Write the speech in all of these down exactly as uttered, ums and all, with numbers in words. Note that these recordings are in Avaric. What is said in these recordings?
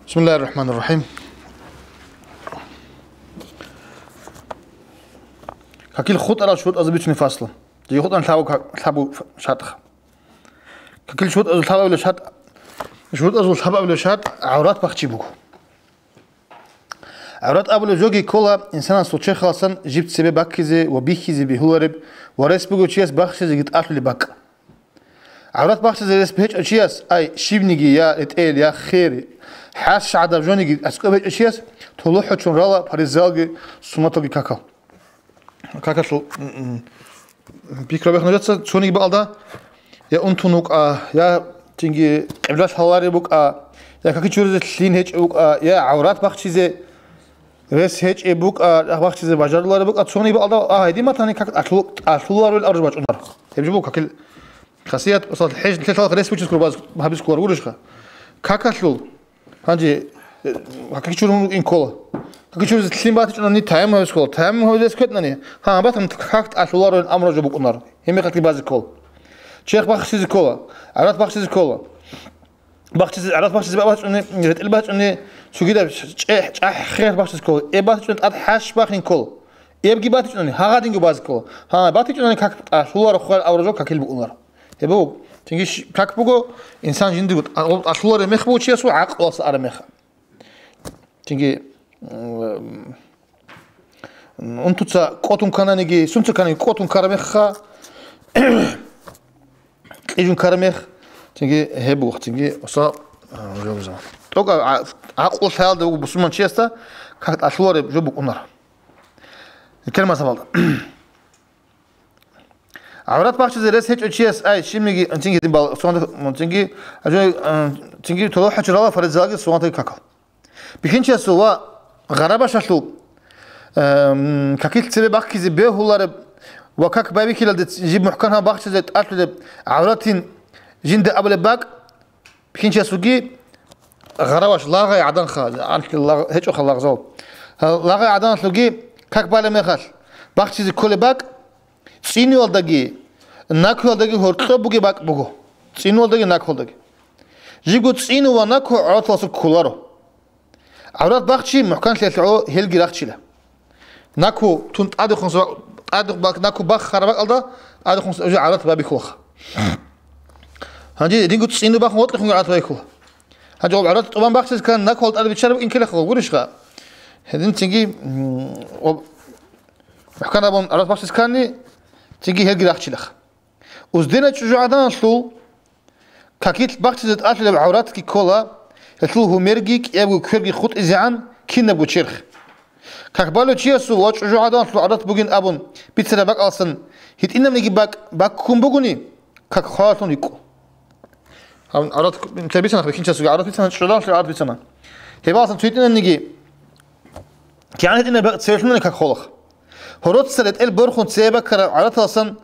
بسم الله الرحمن الرحيم. Какил хутӀарал шуртӀазе бицунеб фасл. Жиги хутӀан лъабу-, лъабу шартӀ. Какил шуртӀазул лъабабилеб шартӀ, шуртӀазул лъабабилеб шартӀ гӀаврат бахчи буго. ГӀаврат абулеб жоги ккола инсанасул черхаласан жиб цебе баккизе ва бихьизе бегьулареб ва рес бугев чияс бахчизеги тӀалъулеб бакӀ. ГӀаврат бахчизе рес гьечӀев чияс, ай, щибниги, я ретӀел, я хер, хӀарщ гӀадаб жониги аскӀоб гьечӀев чияс, толохӀочун рала фаризалги суннаталги какал. Какалъул, м, м, пикру бехун нужеца, цониги бакӀалда, я унтун вукӀа, я цинги къиблалъ гьалареб букӀа, я каки чуризе лъим гьечӀев вукӀа, я гӀаврат бахчизе рес гьечӀеб букӀа, бахчизе бажарулареб букӀа, цониги бакӀалда, а, гьедин батани как тӀалъу-, тӀалъуларел аружбачӀунар. Гьеб жо буго какил хасият, мисал, хӀеж нилъелъал рес бучӀес гурбаз гьабиз кколар гурищха? Какалъул, гьанже, э, каки чурун рукӀин ккола. Каки чуризе лъим батичӀунани таяммум гьабиз ккола. Таяммум гьабизе ккетӀнани, гьа, батан как тӀалъуларел амру жо букӀунар. Гьеб мехалъги базе ккола. Черх бахчизе ккола, гӀаврат бахчизе ккола. Бахчизе, гӀарат бахчизе бахчуни, ретӀел бахчуни, цогидаб чӀехӀ-, чӀахӀ хер бахчизе ккола. Эб бахчуни тӀад хӀарщ бахин ккола. Эбги батичӀунани, гьагъадинго базе ккола. Гьа, батичӀунани как тӀалъуларо хвар авражо какил букӀунар. Гьеб буго, цинги щ-, как буго, инсан жиндирго тӀа-, тӀалъулареб мех буго чиясул гӀакълуялъа араб меха. Цинги, м, унтуца кӀотун кананиги, сунца кананиги кӀотун караб мехха, кьижун караб мех, цинги гьеб вахтинги оса, а, уже уза. ТӀокӀа а-, гӀакълу лъаялда вуго бусурманчиясда как тӀалъулареб жо букӀунар. Нилъер мазгьабалда. ГӀаврат бахчизе рес гьечӀев чияс, ай, щибниги, цинги дин бал-, сугъанта-, цинги, а, жо-, а, цинги толохӀочун рала фаризалаги сугъантаги какал. Бихьинчиясул ва гъарабашалъул, эм, какил цебе бахкизе бегьулареб ва как байбихьилалде ц-, жиб мухӀканаб бахчизе тӀалъулеб гӀавратин жинда абулеб бакӀ, бихьинчиясулги гъарабаш лагъай гӀаданха, анлъи лагъ-, гьечӀоха лагъзал. Гьа, лагъай гӀаданалъулги как балеб мехалъ бахчизе кколеб бакӀ, цӀинуялдаги накуялдаги гьоркьоб бугеб бакӀ буго. ЦӀинуялдаги накуялдаги. Жибго цӀину ва наку гӀавраталъаса кколаро. ГӀаврат бахчи мухӀканлъиялъ гӀо гьелги рахчила. Наку тун тӀадехун сва-, тӀадехун бак-, наку бахараб бакӀалда тӀадехун сва-, уже гӀаврат бабихьулаха. Гьанже динго цӀину бахун гъоркьехунги гӀаврат бабихьула. Гьанже гъоб гӀаврат тӀубан бахчизе ккан накуялда тӀаде биччараб букӀин ккелехъа гурищха? Гьедин цинги, м, гъоб мухӀкан абун гӀаврат бахчизе ккани, цинги гьелги рахчилаха. Уздена чӀужугӀаданалъул какилъ бахчизе тӀалъулеб гӀавратги ккола, гьелъул гьумерги кӀиябго кверги хутӀизегӀан кинабго черх. Как балев чиясул ва чӀужугӀаданалъул гӀаврат бугин абун бицараб бакӀалдасан гьитӀинабниги бакӀ баккун бугони, как хвалалъун рикӀкӀо. Гьаб гӀаврат бицана, бихьинчиясулги гӀаврат бицана, чӀужугӀаданалъул гӀаврат бицана. Гьебалдасан цо гьитӀинабниги кигӀан гьитӀинаб бакӀ цевелъунани как холах. Гьороца ретӀел борхун цебе баккараб гӀавраталдасан,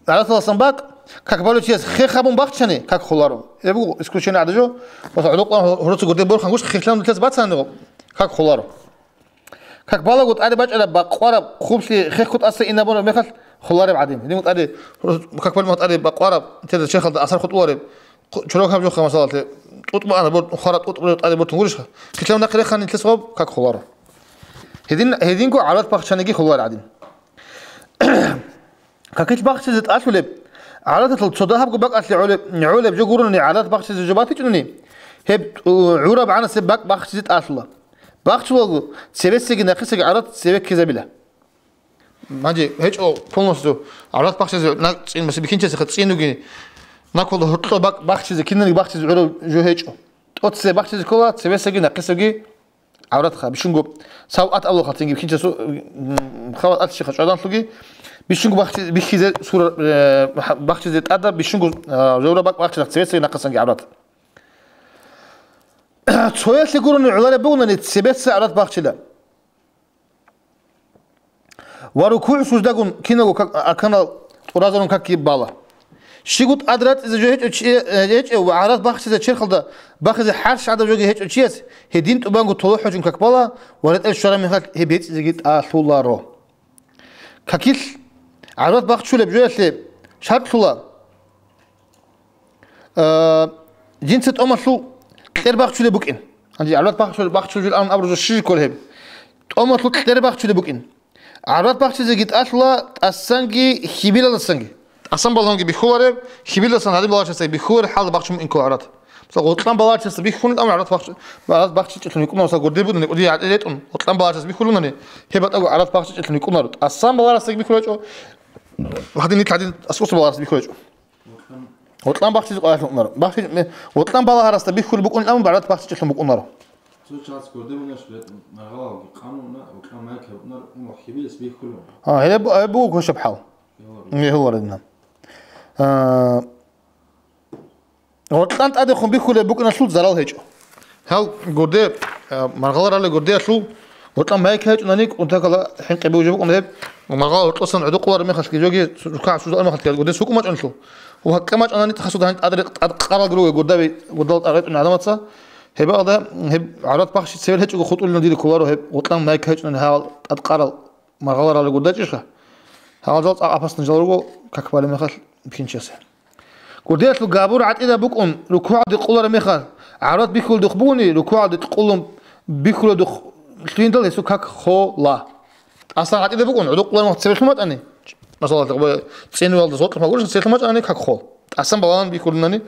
гӀавраталдасан бакӀ, как балев чияс хех гьабун бахчани, как холаро. Гьеб буго исключение гӀадажо, ва гӀолокъан гьороца гурде борхун гуш хехлъан нилъеца бацани, как холаро. Как балаго тӀаде бачӀараб бакъвараб хъублъи хехго тӀаса инабураб мехалъ холареб гӀадин. Гьедин тӀаде, как балаго тӀаде бакъвараб, теда черхалда асар хутӀулареб, Хъу-, чураб гьаб жоха, масалалъе, тӀутӀ баана бор-, хвараб тӀутӀ бор-, тӀаде бортун гурищха? Хилъав нахъе рехани нилъес гъоб как холаро. Гьедин, гьединго гӀаврат бахчаниги холар гӀадин. Какилъ бахчизе тӀалъулеб, гӀавраталъул цо дагьабго бакӀалъе гӀолеб, гӀолеб жо гурони гӀаврат бахчизе жо батичӀони, гьеб, у, гӀураб гӀанасеб бакӀ бахчизе тӀалъула. Бахчулалго, цебесеги нахъисеги гӀаврат цебе ккезабила. Гьанже гьечӀо полностью гӀаврат бахчизе на-, цӀин, мисал, бихьинчиясеха цӀин вугин, наколда гьоркьо бак-, бахчизе, киналги бахчизе гӀурав жо гьечӀо. ТӀоцебе бахчизе ккола, цебесеги нахъисеги гӀавратха, бищунго сават абулаха цинги бихьинчиясул, м, хават атщиха чӀваданлъуги, бищунго бахчи-, бихьизе сура, э, бахчизе тӀада, бищунго, а, жавра бак-, бахчилах цебесеги нахъисанги гӀаврат. Цоялъе гурони гӀолареб бугони цебеса гӀаврат бахчила. Ва рукугӀ-суждагун киналго как-, арканал тӀуразарун какги бала. Щигу тӀад рацӀцӀизе жо гьечӀев чи-, э, гьечӀев ва гӀаврат бахчизе черхалда бахизе хӀарщ гӀадаб жоги гьечӀев чияс гьедин тӀубанго толохӀочун как бала ва ретӀел щвараб мехалъ гьеб бецӀизеги тӀалъуларо. Какилъ гӀаврат бахчулеб жоялъе шартлъула, Э, жинца тӀомалъул кьер бахчулеб букӀин. Гьанже гӀаврат бахчулел, бахчулел абураб жо щиб кколеб гьеб? ТӀомалъул кьер бахчулеб букӀин. ГӀаврат бахчизеги тӀалъула тӀасанги хьибилалдасанги. ТӀасан балагьунги бихьулареб, хьибилалдасан гьадин балагьчиясда бихьулареб хӀалда бахчун букӀин ккола гӀаврат. Мисал, гъоркьан балагьчиясда бихьун, амма гӀаврат бахчи-, гӀаврат бахчичӀелъун йикӀуна, мисал, гурде бугони, кӀудияв гӀатӀи ретӀун, гъоркьан балагьчиясда бихьулунани, гьеб батӀаго гӀаврат бахчичӀелъун йикӀунаро. ТӀасан балагьасдаги бихьуларичӀо, гьадин нилъ гьадин аскӀоса балагьасда бихьуларичӀо. Гъоркьан бахчизе къварилъун букӀунаро. Бахчи-, ме-, гъоркьан балагьарасда бихьулеб букӀунилан гӀаврат бахчичӀелъун букӀунаро. Цо чияс гурде бугони, маргъалалги къан бугони, гъоркьан майка букӀунаро, амма хьибилас бихьулеб. А, гьеб-, гьеб буго квешаб хӀал. Гьелар. Гьелар. А, гъоркьан тӀадехун бихьулеб букӀиналъул зарал гьечӀо. Гьал гурде, а, маргъаларалел гурдеялъул гъоркьан майка гьечӀунани, кӀунтакала хӀинкъи бужи букӀун гьеб, маргъалал гьоркьосан гӀодокъулареб мехалъги, жоги суркагӀат сужда мехалъги гурде сукӀун бачӀунелъул. Ва гьакъа бачӀунани, хасуда гьаниб тӀаде-, тӀад къаралги руго гурдеби, гурдал тӀагъетӀун гӀадамаца. Гьебаалда гьеб гӀаврат бахчи цевер гьечӀого хутӀулин дида кколаро гьеб гъоркьан майка гьечӀунани гьал тӀад къарал маргъаларалел гурде чӀеха. Гьал жал цӀакъ опасный жал руго, как балеб мехалъ бихьинчиясе. Гурдеялъул габур гӀатӀидаб букӀун, рукугӀалде къулареб мехалъ, гӀаврат бихьуледухъ бугони, рукугӀалде къулун бихьуледухъ лъугьиндал гьесул как хола. ТӀасан гӀатӀидаб букӀун, гӀодокъулареб мехалъ цеве лъун батӀани, масала, цӀинуялда гъоркьа магурша цеве лъун батӀани как хол. ТӀасан балагьун бихьулинани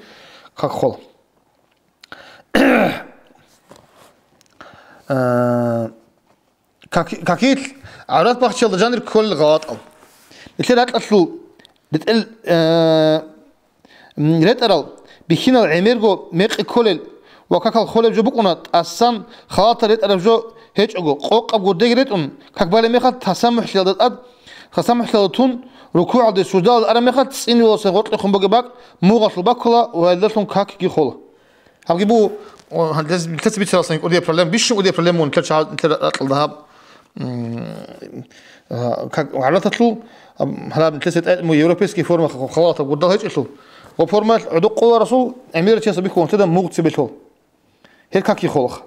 как хол. Э, Как-, какил гӀаврат бахчиялда жанир кколел гъалатӀал. Нилъер ракьалъул ретӀел, э, м, ретӀарал бихьинал гӀемерго мекъи кколел ва какал холеб жо букӀуна, тӀасан халатал ретӀараб жо гьечӀого, къокъаб гурдеги ретӀун, как балеб мехалъ тасамухӀлъиялда тӀад, тасамухӀлъиялда тун, рукугӀалде, суждалде араб мехалъ цӀинуялдаса гъоркьехун бугеб бакӀ мугъалъул баккула ва гьелдалъун какги хола. Гьабги буго, о, гьанже нилъеца бицаралдасан кӀудияб проблема, бищун кӀудияб проблема мун нилъер чагӀаз-, нилъер ракьалда гьаб, м, а, как, гӀавраталъул, ам, гьалаб нилъеца тӀад мун европейский форма ха-, халатаб гурдал гьечӀелъул. Ва формаялъ гӀодокъуларасул гӀемерал чиясда бихьун лъеда мугъ цебе лъола. Гьел какги холаха.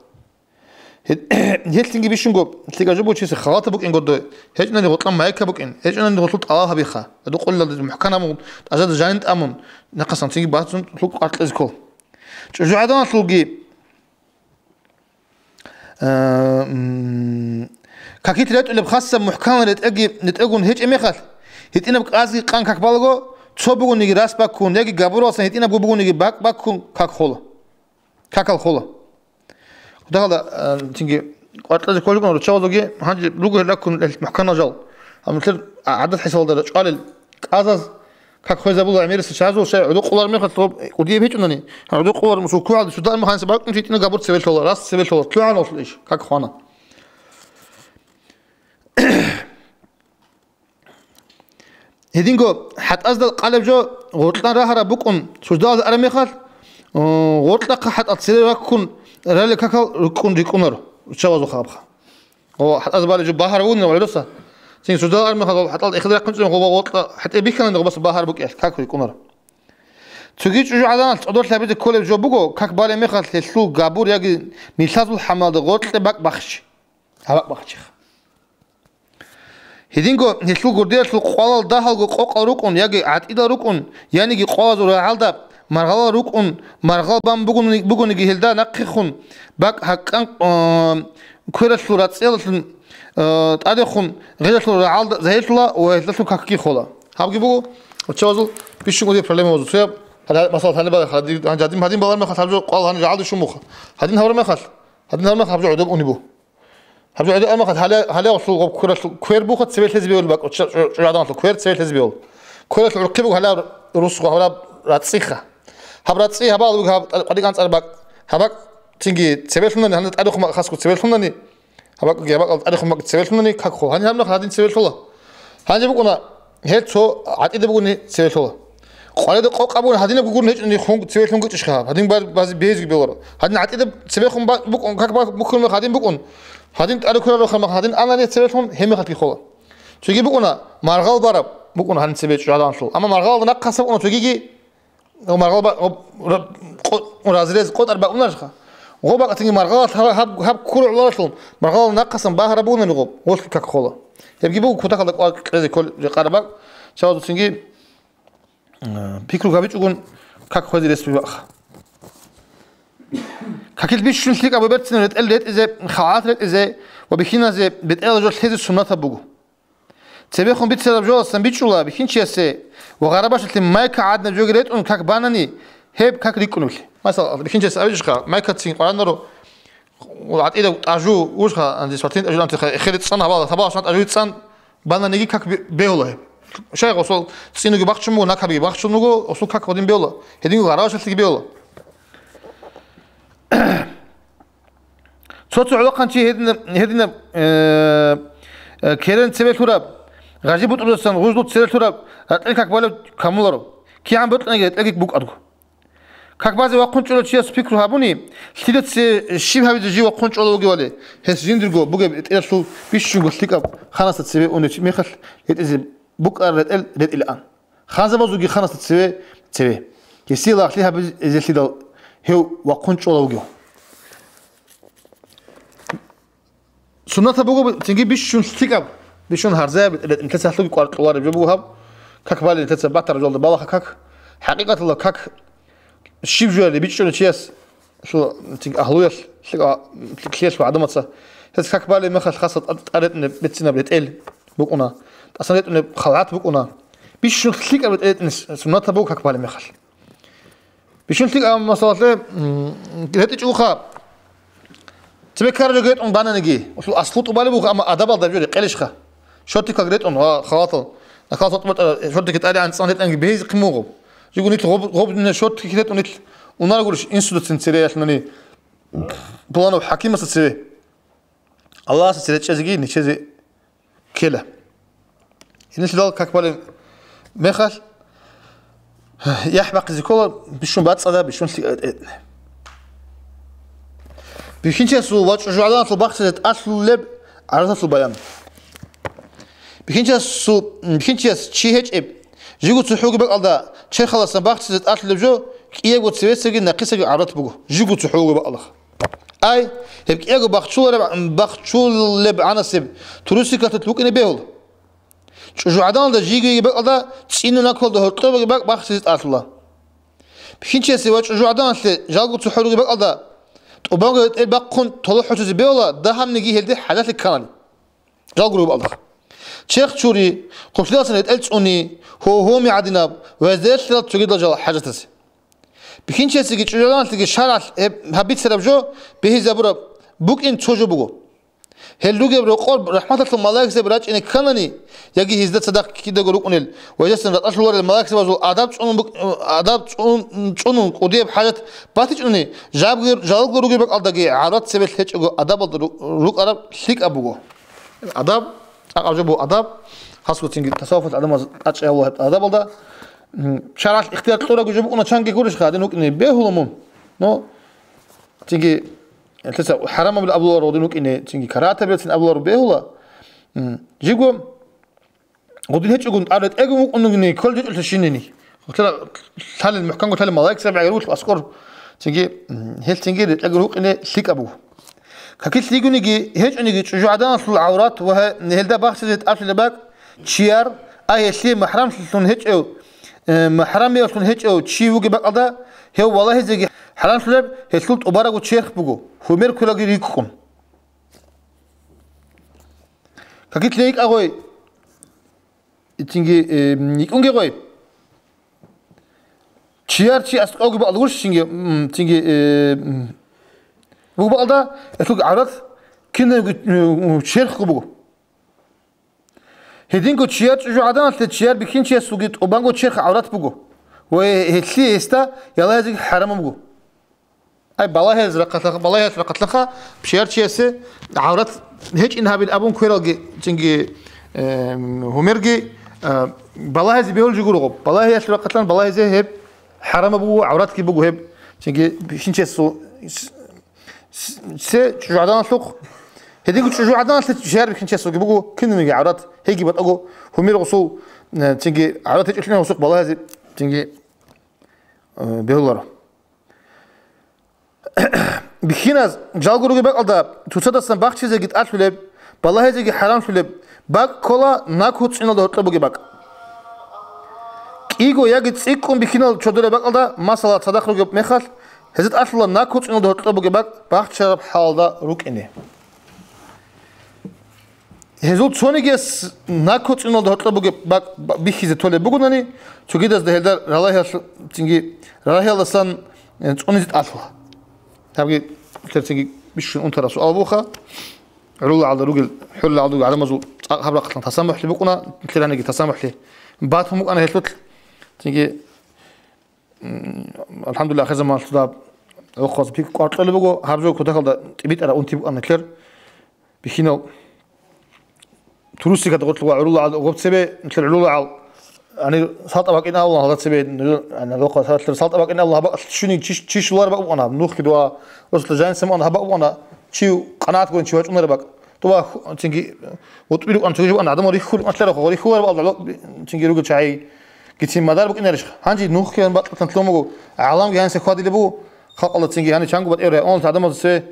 Гьел-, гьелъинги бищунго лъикӀаб жо буго чиясе халатаб букӀин гурдой, гьечӀони гъоркьан майка букӀин, гьечӀони гъорлъул тӀалаб гьабиха, гӀодокъулалда мухӀканаб мун, тӀажада жанин тӀамун, нахъасан цинги бацун лъукъ къваркьезе ккол. ЧӀужугӀаданалъулги, а, м, какил ретӀулеб хасаб мухӀканал ретӀелги, ретӀелгун гьечӀеб мехалъ, гьитӀинаб кӀазги къан как балаго, цо бугониги рас баккун, яги габуралсан гьитӀинабго бугониги бакӀ баккун как хола. Какал хола. Дагьала, а, цинги къваркьазе кколеб букӀуна руччабазулги, гьанже руго гьел раккун гьел мухӀканал жал. Амма нилъер гӀадат хӀисабалда рачӀвалел кӀазаз как хвезабула гӀемерисел чагӀазул, щай гӀодокъулареб мехалъ гьоб кӀудияб гьечӀунани, гӀодокъулареб мухь рукугӀалде цо даим гьанже бакӀун гьитӀина габур цеве лъола, рас цеве лъола, лъугӀана гьелъул иш, как хвана. Гьединго хӀатӀаздал къалеб жо гъоркьан рагьараб букӀун, суждалде араб мехалъ, о, гъоркьахъа хӀатӀал цере раккун ралел какал рукӀун рикӀкӀунаро руччабазухъа абха. О, хӀатӀаз балеб жо багьараб бугони гӀолоса. Цин суждалде араб мехалъ хӀатӀал эхеде рахъун цӀун гъоба гъоркьа хӀатӀе бихьана гъобаса багьараб букӀиялъ как рикӀкӀунаро. Цоги чӀужугӀаданалъ цӀодорлъи гьабизе кколеб жо буго, как балеб мехалъ гьелъул габур яги милъазул хӀамалда гъоркье бакӀ бахчи. Гьаб бакӀ бахчиха. Гьединго гьелъул гурдеялъул къвалал дагьалго къокъал рукӀун яги гӀатӀидал рукӀун, яниги къвалазул рагӀалда маргъалал рукӀун, маргъал бан бугони-, бугониги гьелда нахъехун, бакӀ гьаккан, э, квералъул рацӀцӀалъун, э, тӀадехун, гъезалъул рагӀалда загьирлъула ва гьелдалъун какги хола. Гьабги буго, руччабазул бищун кӀудияб проблема базул цояб, гьадин, масала, гьаниб гьадин, гьадин, гьадин балар мехалъ гьаб жо къвал гьаниб рагӀалде щун буха. Гьадин гьабураб мехалъ, гьадин гьабураб мехалъ гьаб жо гӀодоб унеб буго. Гьаб жо гӀодоб амахъ гьале-, гьале гъолъул гъоб квералъул, квер буха цеве лъезе бевел бакӀ, ча-, чӀу-, чӀужугӀаданалъул квер цеве лъезе бевел. Квералъул гӀурхъи буго гьале русго гьабураб рацӀцӀиха. Гьаб рацӀцӀи гьабал буго гьаб тӀад-, къватӀив кӀанцӀараб бакӀ. Гьаб бакӀ цинги цеве лъунани, гьанна тӀадехун бакӀ хасго цеве лъунани. Гьаб бакӀги гьаб бакӀал тӀадехун бакӀ цеве лъунани, как хол. Гьанир гьаб мехалъ гьадин цеве лъола. Гьанже букӀуна, гьел цо гӀатӀида бугони цеве лъола. Къвалида къокъаб бугони гьадинаб гугурун гьечӀони хун цеве лъун гучӀищха гьаб? Гьадин бар-, бази безги беларо. Гьадин гӀатӀида цебехун ба-, букӀун, как ба-, бухьун мехалъ гьадин букӀун. Гьадин тӀаде кверал рохел мехалъ гьадин анани цеве лъун гьеб мехалъги хола. Цоги букӀуна, маргъал бараб букӀун гьанин цебе чӀужугӀаданалъул. Амма маргъалалда нахъасан букӀуна цогиги Гъо маргъал ба-, гъо ра-, къо-, разрез къотӀар бакӀунарха. Гъо бакӀатинги маргъалалъ гьаб, гьаб, гьаб ккургӀуларалъул, маргъалал нахъасан багьараб бугони гъоб, гъолъги как хола. Гьебги буго кутакалда кӀвар кьезе ккол рекъараб бакӀ, чавазуцинги, э, пикру гьабичӀогун как хвезе рес бакӀха. Какил бищун лъикӀаб ва берцинаб ретӀел ретӀизе, халгӀат ретӀизе ва бихьиназе бетӀерал жо лъезе суннатаб буго. Цебехун бицараб жоялдасан бичӀчӀула бихьинчиясе ва гъарабашалъе майка гӀадинаб жоги ретӀун как банани, гьеб как рикӀкӀунеблъи. Масала, бихьинчиясе абичӀха, майкацин къварандаро гӀатӀида тӀажу урха, анзи свартин тӀажу анти ха, эхеде цӀан гьабала, гьабала шан тӀажу цӀан бананиги как бе-, бегьула гьеб. Шайх осол цӀинуги бахчун буго, накабиги бахчун буго, осул как гьадин бегьула. Гьедин гъарабашалъеги бегьула. Цо-цо гӀолохъанчи гьединаб, гьединаб, э, э, керен цеве лъураб, гъажи бутӀрудасан гъужлу цеве лъураб, ратӀел как балев камуларо. КигӀан бокьаниги ретӀелги букӀадго. Как базе вахъун чӀолев чияс пикру гьабуни, лъидаце щиб гьавизе жив вахъун чӀолев вугевали, гьес жиндирго бугеб ретӀелалъул бищунго лъикӀаб ханасда цеве унев чи мехалъ ретӀизе букӀараб ретӀел ретӀилаан. Ханзабазулги ханасда цеве, цеве. Гьесие лагълъи гьабизелъидал гьев вахъун чӀола вугев. Суннатаб буго цинги бищун лъикӀаб, бищун гьарзаяб ретӀел нилъеца гьалъуги кӀвар кьолареб жо буго гьаб, как балел нилъеца батараб жолда балаха как. ХӀакъикъаталда как щиб жояли бичӀчӀулев чияс, лъу-, цинги агьлуялъ, лъикӀа-, лъикӀлъиялъул гӀадамаца, гьес как балеб мехалъ хаса тӀа-, тӀа ретӀунеб бецинаб ретӀел букӀуна, тӀасан ретӀунеб халгӀат букӀуна. Бищун лъикӀаб ретӀел ретӀине суннатаб буго как балеб мехалъ. Бищун лъикӀаб масалалъе, м, ретӀичӀулха, цебе ккараб жо ретӀун бананиги, аслу тӀубалеб буго, амма адабалда жо рекъелищха. Шортикал ретӀун ва халатал, нахал сотӀ батӀа, шортики тӀаде анцӀан ретӀанги бегьизехъин мугъаб. Жигу нилъ гъоб-, гъобни шортики ретӀун нилъ унаргурищ инсудацин цереялъунани планов хӀакимасда цеве. Аллагьасда цере чӀезеги ничезе ккела. Гьениб лъидал как балеб мехалъ, яхӀ бахъизе ккола бищун бацӀцӀадаб, бищун лъикӀаб ретӀел ретӀине. Бихьинчиясул ва чӀужугӀаданалъул бахчизе тӀалъулеб гӀараталъул баян. Бихьинчиясул, бихьинчияс чи гьечӀеб, жиго цохӀо вугеб бакӀалда черхалдасан бахчизе тӀалъулеб жо кӀиябго цевесаги нахъисаги гӀаврат буго, жиго цохӀо вугеб бакӀалда. Ай, гьеб кӀиябго бахчулареб, бахчулеб гӀанасеб турусикалъулъ букӀине бегьула. ЧӀужугӀаданалда жиги йиги бакӀалда цӀинун наколда гьоркьоб бакӀ бахчизе тӀалъула. Бихьинчиясе ва чӀужугӀаданалъе жалго цохӀо ругеб бакӀалда тӀубанго ретӀел бахъун толохӀ гьучӀизе бегьула, дагьабниги гьелде хӀажалъи кканали. Жалго ругеб бакӀалда. Черх чури, хъублъидасан ретӀел цӀуни, гьо-, гьоми гӀадинаб ва гьезда релълъарал цогидал жал хӀажатазе. Бихьинчиясеги чӀужугӀаданалъеги шаргӀалъ гьеб гьабицараб жо бегьизабураб букӀин цо жо буго. Гьел ругеб рокъор рахӀматалъул малаикзаби рачӀине кканани, яги гьезда цадахъ кидаго рукӀунел ва гьездасан ратӀалъуларел малаикзабазул адаб цӀунун бук-, адаб цӀун-, цӀунун кӀудияб хӀажат батичӀони, жабги, жалго ругеб бакӀалдаги гӀаврат цебе лъечӀого адабалда ру-, рукӀараб лъикӀаб буго. Адаб, цӀакъаб жо буго адаб, хасго цинги тасаввуфалъ гӀадамаз тӀачӀи гьавула гьеб адабалда, м, шаргӀалъ ихтияр кьурабги жо букӀуна чанги гурищха, гьадин вукӀине бегьула мун. Но, цинги, гьелъица хӀарамабилан абуларо гъодин вукӀине, цинги карагьатабилан абуларо бегьула. М, жиго гъодин гьечӀогун, тӀад ретӀелгун вукӀунани, кколеб гьечӀолъи шинени. Гьелъала лъалел, мухӀканго лъалел малаикзаби гӀайрулъ аскӀор. Цинги, м, гьел цинги ретӀелгун вукӀине лъикӀаб буго. Какилъ йигониги, гьечӀониги чӀужугӀаданалъул гӀаврат ва гье-, гьелда бахчизе тӀалъулеб бакӀ, чияр, а гьелъие махӀрамлъун гьечӀев, э, махӀрамиявлъун гьечӀев чи вугеб бакӀалда, гьев валагьизеги хӀарамлъулеб, гьелъул тӀубарабго черх буго, гьумер кколаги рикӀкӀун. Какилъ йикӀа гъой, цинги, э, йикӀунге гъой. Чияр чи аскӀовги бакӀалда гурищ цинги, м, цинги, э, м, буго бакӀалда, гьелъул гӀаврат кинабго, э, черхго буго. Гьединго чияр чӀужугӀаданалъе чияр бихьинчиясулги тӀубанго черх гӀаврат буго ва гьелъие гьесда ялагьизеги хӀарамаб буго. Ай, балагьиялъ рахъалъаха, балагьиялъ рахъалъаха, чияр чиясе гӀаврат гьечӀин гьабил абун квералги, цинги, э, гьумерги, э, балагьизе бегьулеб жо гуро гъоб. Балагьиялъ рахъалъан балагьизе гьеб хӀарамаб буго, гӀавратги буго гьеб, цинги бихьинчиясул с-, с-, се чӀужугӀаданалъухъ. Гьединго чӀужугӀаданалъе чияр бихьинчиясулги буго кинабниги гӀаврат, гьейги батӀаго гьумер гъусул, э, цинги гӀаврат гьечӀолъинал гъусухъ балагьизе, цинги, э, бегьуларо. Бихьиназ жалго ругеб бакӀалда цоцадасан бахчизеги тӀалъулеб, балагьизеги хӀарамлъулеб бакӀ ккола накӀкӀ цӀиналда гьоркьоб бугеб бакӀ. КӀиго яги цӀикӀкӀун бихьинал чодораб бакӀалда, масала, цадахъ ругеб мехалъ, Гьезда тӀалъула накуцӀиналда гьоркьоб бугеб бакӀ бахчараб хӀалалда рукӀине. Гьезул цонигияс накуцӀиналда гьоркьоб бугеб бакӀ ба-, бихьизе толеб бугонани, цогидазда гьелда ралагьиялъ-, цинги ралагьиялдасан, э, цӀунизе тӀалъула. Гьабги церцинги бищун унтараб суал буха. ГӀурулла гӀалда ругел, хӀурулла гӀалда ругел гӀадамазул цӀакъ гьаб рахъалъан тасамухӀлъи букӀуна, нилъер гьаниги тасамухӀлъи батун букӀана гьелъулъ. Цинги, м, алхӀамдулиллагь, ахир заманалъуда гӀолохъабаз пикру кӀвар кьолеб буго, гьаб жо кутакалда тӀибитӀараб унти букӀана нилъер. Бихьинал турусиха гъорлъ ва гӀурулла гӀал гъоб цебе, нилъер гӀурулла гӀал, гьанир салтӀа бакӀин абула гьалда цебе, ну, гьанир рохъа салтӀа бакӀин абула гьаб бакӀ щуни чи, чи щулар бакӀ букӀана, нухги дуа, росулъа жаниса муъан гьаб бакӀ букӀана, чи къанагӀат гурин чи вачӀунар бакӀ. Дуа ху-, цинги утӀби рукӀан цоги жукӀан гӀадамал рихьул анлъарахъо, рихьулар бакӀ, цинги ругел чагӀи гицин мадар букӀинарищ? Гьанже нухги гьан бакьулъан лъун буго, гӀаламги гьансе хьвадилеб буго, халкъалда цинги гьанир чанго батӀи районалъ гӀадамазда цеве,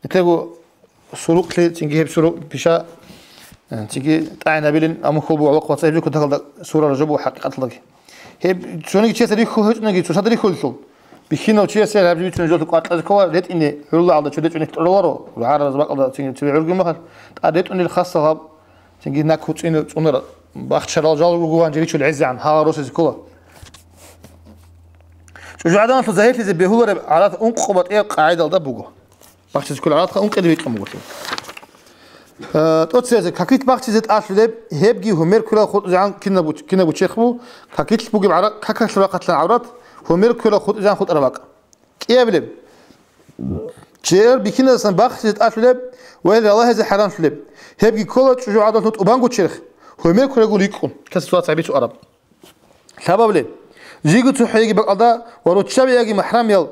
нилъего Сурукълъи, цинги гьеб сурукъ пиша, э, цинги тӀагӀинабилин, амма хьул буго гӀолохъ вацӀа гьеб жо кутакалда сурараб жо буго хӀакъикъаталдаги. Гьеб цониги чиясда рихьул гьечӀониги, цоцазда рихьулелъул. Бихьинав чиясе гьаб жо бицун жолъу кӀвар кьазе ккола, ретӀине гӀурулла гӀалда чуде чӀунихъ тӀораларо, рагӀаразда бакӀалда цинги цеве гӀургун махалъ, тӀад ретӀунел хасал гьаб, цинги накуцӀине цӀунарал, бахчарал жал ругу ванжи ричул гӀезегӀан, гьала росизе ккола. ЧӀужугӀаданалъул загьирлъизе бегьулареб гӀадат ункъо батӀияб къагӀидалда буго. Бахчизе кколеб гӀадатха ункъиде бикьун буго. Э, тӀоцезе, какилъ бахчизе тӀалъулеб, гьебги гьумер кверал хутӀизегӀан кинаб буч-, кинаб бучехъ бу, какилъ бугеб гӀара-, какалъ рахъалъан гӀаврат, гьумер кверал хутӀизегӀан хутӀараб бакӀ. КӀиабилеб, чеер бихьиназасан бахчизе тӀалъулеб ва гьел ралагьизе хӀарамлъулеб, гьебги ккола чӀужугӀадалъул тӀубанго черх, гьумер кверагун рикӀкӀун. Касасула цаби цо араб. Лъабабилеб, жиго цохӀо йиги бакӀалда ва руччаби яги махӀрамиял,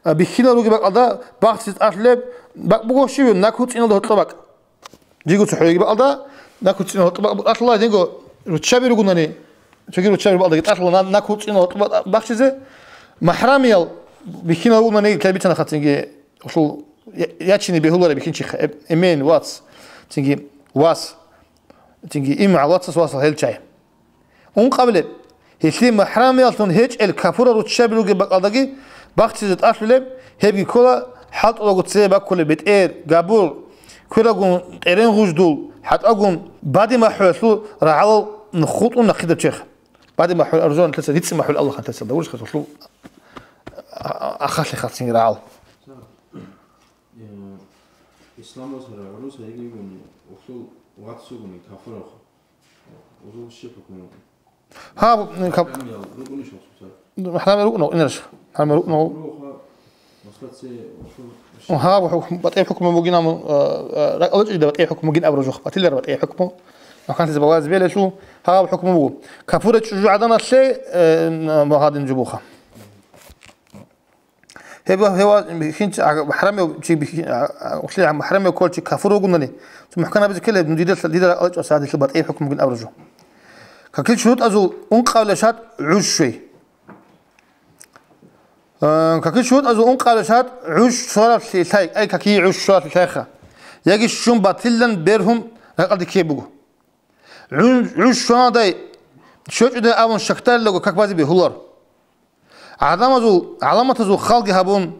а, бихьинал руги бакӀалда бахчизе тӀалъулеб бакӀ буго щиб, накуцӀиналда гьоркьоб бакӀ. Жиго цохӀо йиги бакӀалда накуцӀиналда гьоркьоб бакӀ бу-, тӀалъула гьединго руччаби ругунани, цоги руччаби бакӀалдаги тӀалъула на-, накуцӀиналда гьоркьоб бакӀ бахчизе, махӀрамиял бихьинал ругунани ккелбицана хацинги, улъул я-, ячине бегьулареб бихьинчихъ, эб-, эмен, вац, цинги вас, цинги им гӀалвацас васал гьел чай. Ункъабилеб, гьелъие махӀрамияллъун гьечӀел капурал руччаби ругеб бакӀалдаги бахчизе тӀалъулеб, гьебги ккола хӀалтӀулаго цее баккулеб бетӀер, габур, кверагун тӀерен гъуждул, хӀатӀагун баде махӀуялъул рагӀалал хутӀун нахъидаб черх. Баде махӀул арзуан лъеца, рицӀи махӀул Аллагьан лъеца, давуриш хасулъул а-, а-, ахалъи хасин рагӀал. Э, исламалъ гӀурус гьегигуни, улъул ваццугуни кафуравха. Улъул щиб хӀукму? Гьаб, м, каб-, Храмиял рукӀунищ гьасулъа? Храмиял рукӀуна, инарш. Храмиял рукӀуна. Кафуравха, масла, це улъул щиб? Гьаб хӀукм-, батӀи хӀукму бугин, амма, а, а, ракӀалда чӀужда батӀи хӀукму бугин абураб жо. Батилар батӀи хӀукму. МахӀканлъизе балагьизе белелъул, гьаб хӀукму буго. Кафура чӀужугӀаданалъе, э, н-, магьадин жубуха. Гьеб ва, гьев ва, бихьинчи, а, хӀарамев чи бихьи-, а, а, ухле хӀарамев кколчи кафур вугунани, цо мухӀканабизе ккелеб, ну, дида, дида ракӀалда чӀваса гьадилъа батӀи хӀукму бугин абураб жо. Какил шурутӀазул ункъабила шартӀ гӀуж щвей. Э, какил шурутӀазул ункъабила шартӀ гӀуж щвараблъи лъай, ай, какие гӀуж щвараблъи лъайха. Яги щун батилан бергьун ракӀалде ккей буго. ГӀуж, гӀуж щванадай, щвечӀодай абун щакдарилаго как базе бегьулар. ГӀадамазул, гӀаламатазул халги гьабун,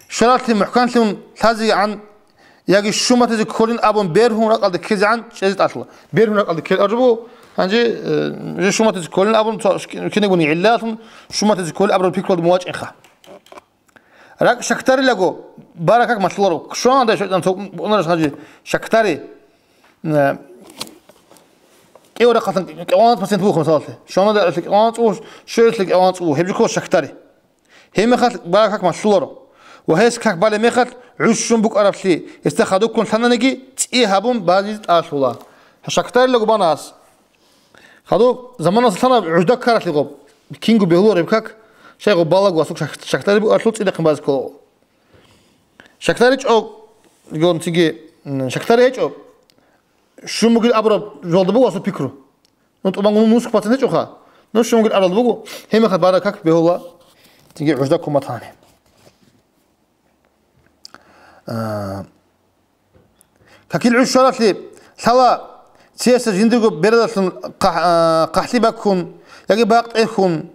шаратлъи мухӀканлъун лъазегӀан яги шуматазе кколин абун бергьун ракӀалде ккезегӀан чӀезе тӀалъула. Бергьун ракӀалде ккел аржу буго, гьанже, э, же шуматазе кколин абун цо-, кинабуни гӀиллалъун шуматазе кколин абураб пикрулда мувачӀинха. РакӀ щакдарилаго, бара как малъуларо. Щванада шайтӀан цо-, унараш гьанже щакдари, э, кӀиго рахъалъан кӀалгӀанат процент буго, масалалъе. Щванада кӀалгӀанат цӀуш, щоялъе кӀалгӀанат цӀу, гьеб жо ккола щакдари. Гьеб мехалъ бара как малъуларо. Ва гьес как балеб мехалъ, гӀуж щун букӀаравлъи, гьесда хадубккун лъананиги, цӀи гьабун базиз тӀалъула. Щакдарилаго бана гьас. Хадуб заманалъ лъана гӀужда ккаралъе гъоб. Кинго бегьулареб как, щай гъоб балаго асук шак-, шакдари бугӀалъул цӀидахъин базе ккола. Шакдари чӀо-, гьонциги, м, шакдари гьечӀо, щун бугин абураб жолда буго асул пикру. Ну, тӀубан нусх бацин гьечӀоха. Ну, щун бугин абураб буго, гьеб мехалъ бара как бегьула, цинги гӀужда ккун батани. А, Какил гӀуж щвараблъи лъала, циясда жиндирго беразалъун хъахӀ-, а, хъахӀлъи баккун, яги бакъ тӀерхьун,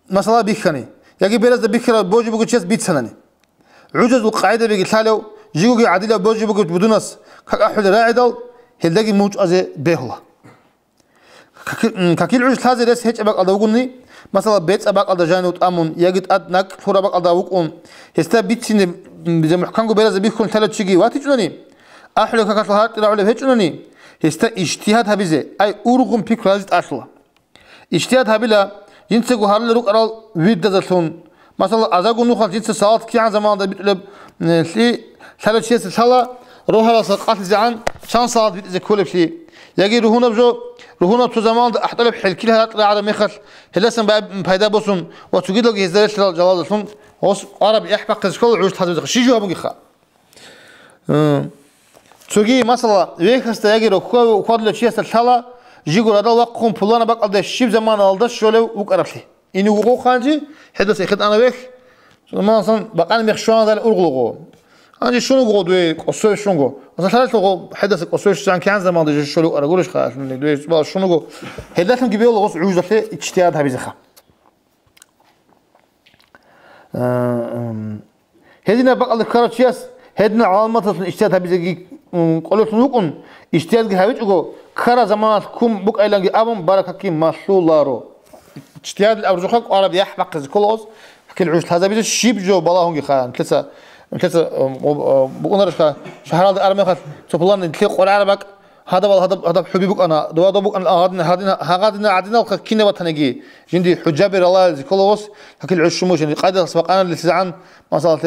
масала бихьани, яги беразда бихьараб божи бугев чияс бицанани. ГӀужазул къагӀидабиги лъалев, жигоги гӀадилав божи бугев будунас как ахӀулел рагӀидал, гьелдаги мугьчӀвазе бегьула. Каки-, м, какил гӀуж лъазе рес гьечӀеб бакӀалда вугони, масала, бецӀаб бакӀалда жанив тӀамун яги тӀад накӀкӀ лъураб бакӀалда вукӀун, гьесда бицине, м, мухӀканго беразе бихьун лъалев чиги ватичӀунани, ахӀулел какалъул гьаркьи рагӀулев гьечӀунани, гьесда ижтигьад гьабизе, ай, ургъун пикру гьаризе тӀалъула. Ижтигьад гьабила, жинцаго гьарулел рукӀарал вирдазалъун. Масала, азарго нухалъ жинца салат кигӀан заманалда битӀулеб, э, лъи лъалев чиясе лъала, рогьаласа къалъизегӀан чан салат битӀизе кколеблъи. Яги ругьунаб жо, ругьунаб цо заманалда ахӀдолеб хӀелкил гьаракь рагӀараб мехалъ, гьелдасан бай-, пайда босун ва цогидалги гьезда релълъарал жалазалъун гъос къвараб яхӀ бахъизе ккола гӀуж лъазабизе. Щи жо гьабунгеха? Э, цоги, масала, вехьасда яги рохьа-, ухьвадулев чиясда лъала, жиго радал вахъун пуланаб бакӀалде щиб заманалда щолев вукӀараблъи. Ине вуго хъанчи, хӀедаса эхетӀана вехь, масалан, бакъани мех щванадал ургъулаго. Гьанже щун вуго дуе кӀосове щунго. Масалан, лъалалъуго хӀедаса кӀосове щван кигӀан заманалда жо щолев вукӀара гурищха, дуе цӀубал щун вуго. Гьелдалъунги бегьула гъос гӀужалъе ижтигьад гьабизеха. Э, м, гьединаб бакӀалда ккарав чияс гьединал гӀаламаталъун ижтигьад гьабизеги, м, къолелъун вукӀун, ижтигьадги гьавичӀого, ккараб заманалъ ккун букӀайиланги абун, баракатги малъуларо. Ижтигьадил абуржухъа къвараб яхӀ бахъизе ккола гъос, какил гӀуж лъазабизе щиб жо балагьунгеха, нилъеца, нилъеца, м, м, букӀунарищха, шагьаралда араб мехалъ цо пуланаб нилъее къваригӀараб бакӀ, Гьадабал гьадаб, гьадаб хӀуби букӀана, дова-дова букӀана, гьагъадин, гьадин, гьагъадина гӀадиналха кинаб батаниги, жинди хӀужаби ралаялизе ккола гъос, какил гӀуж щумушин, къайдалъ бакъаналдасезегӀан, масала,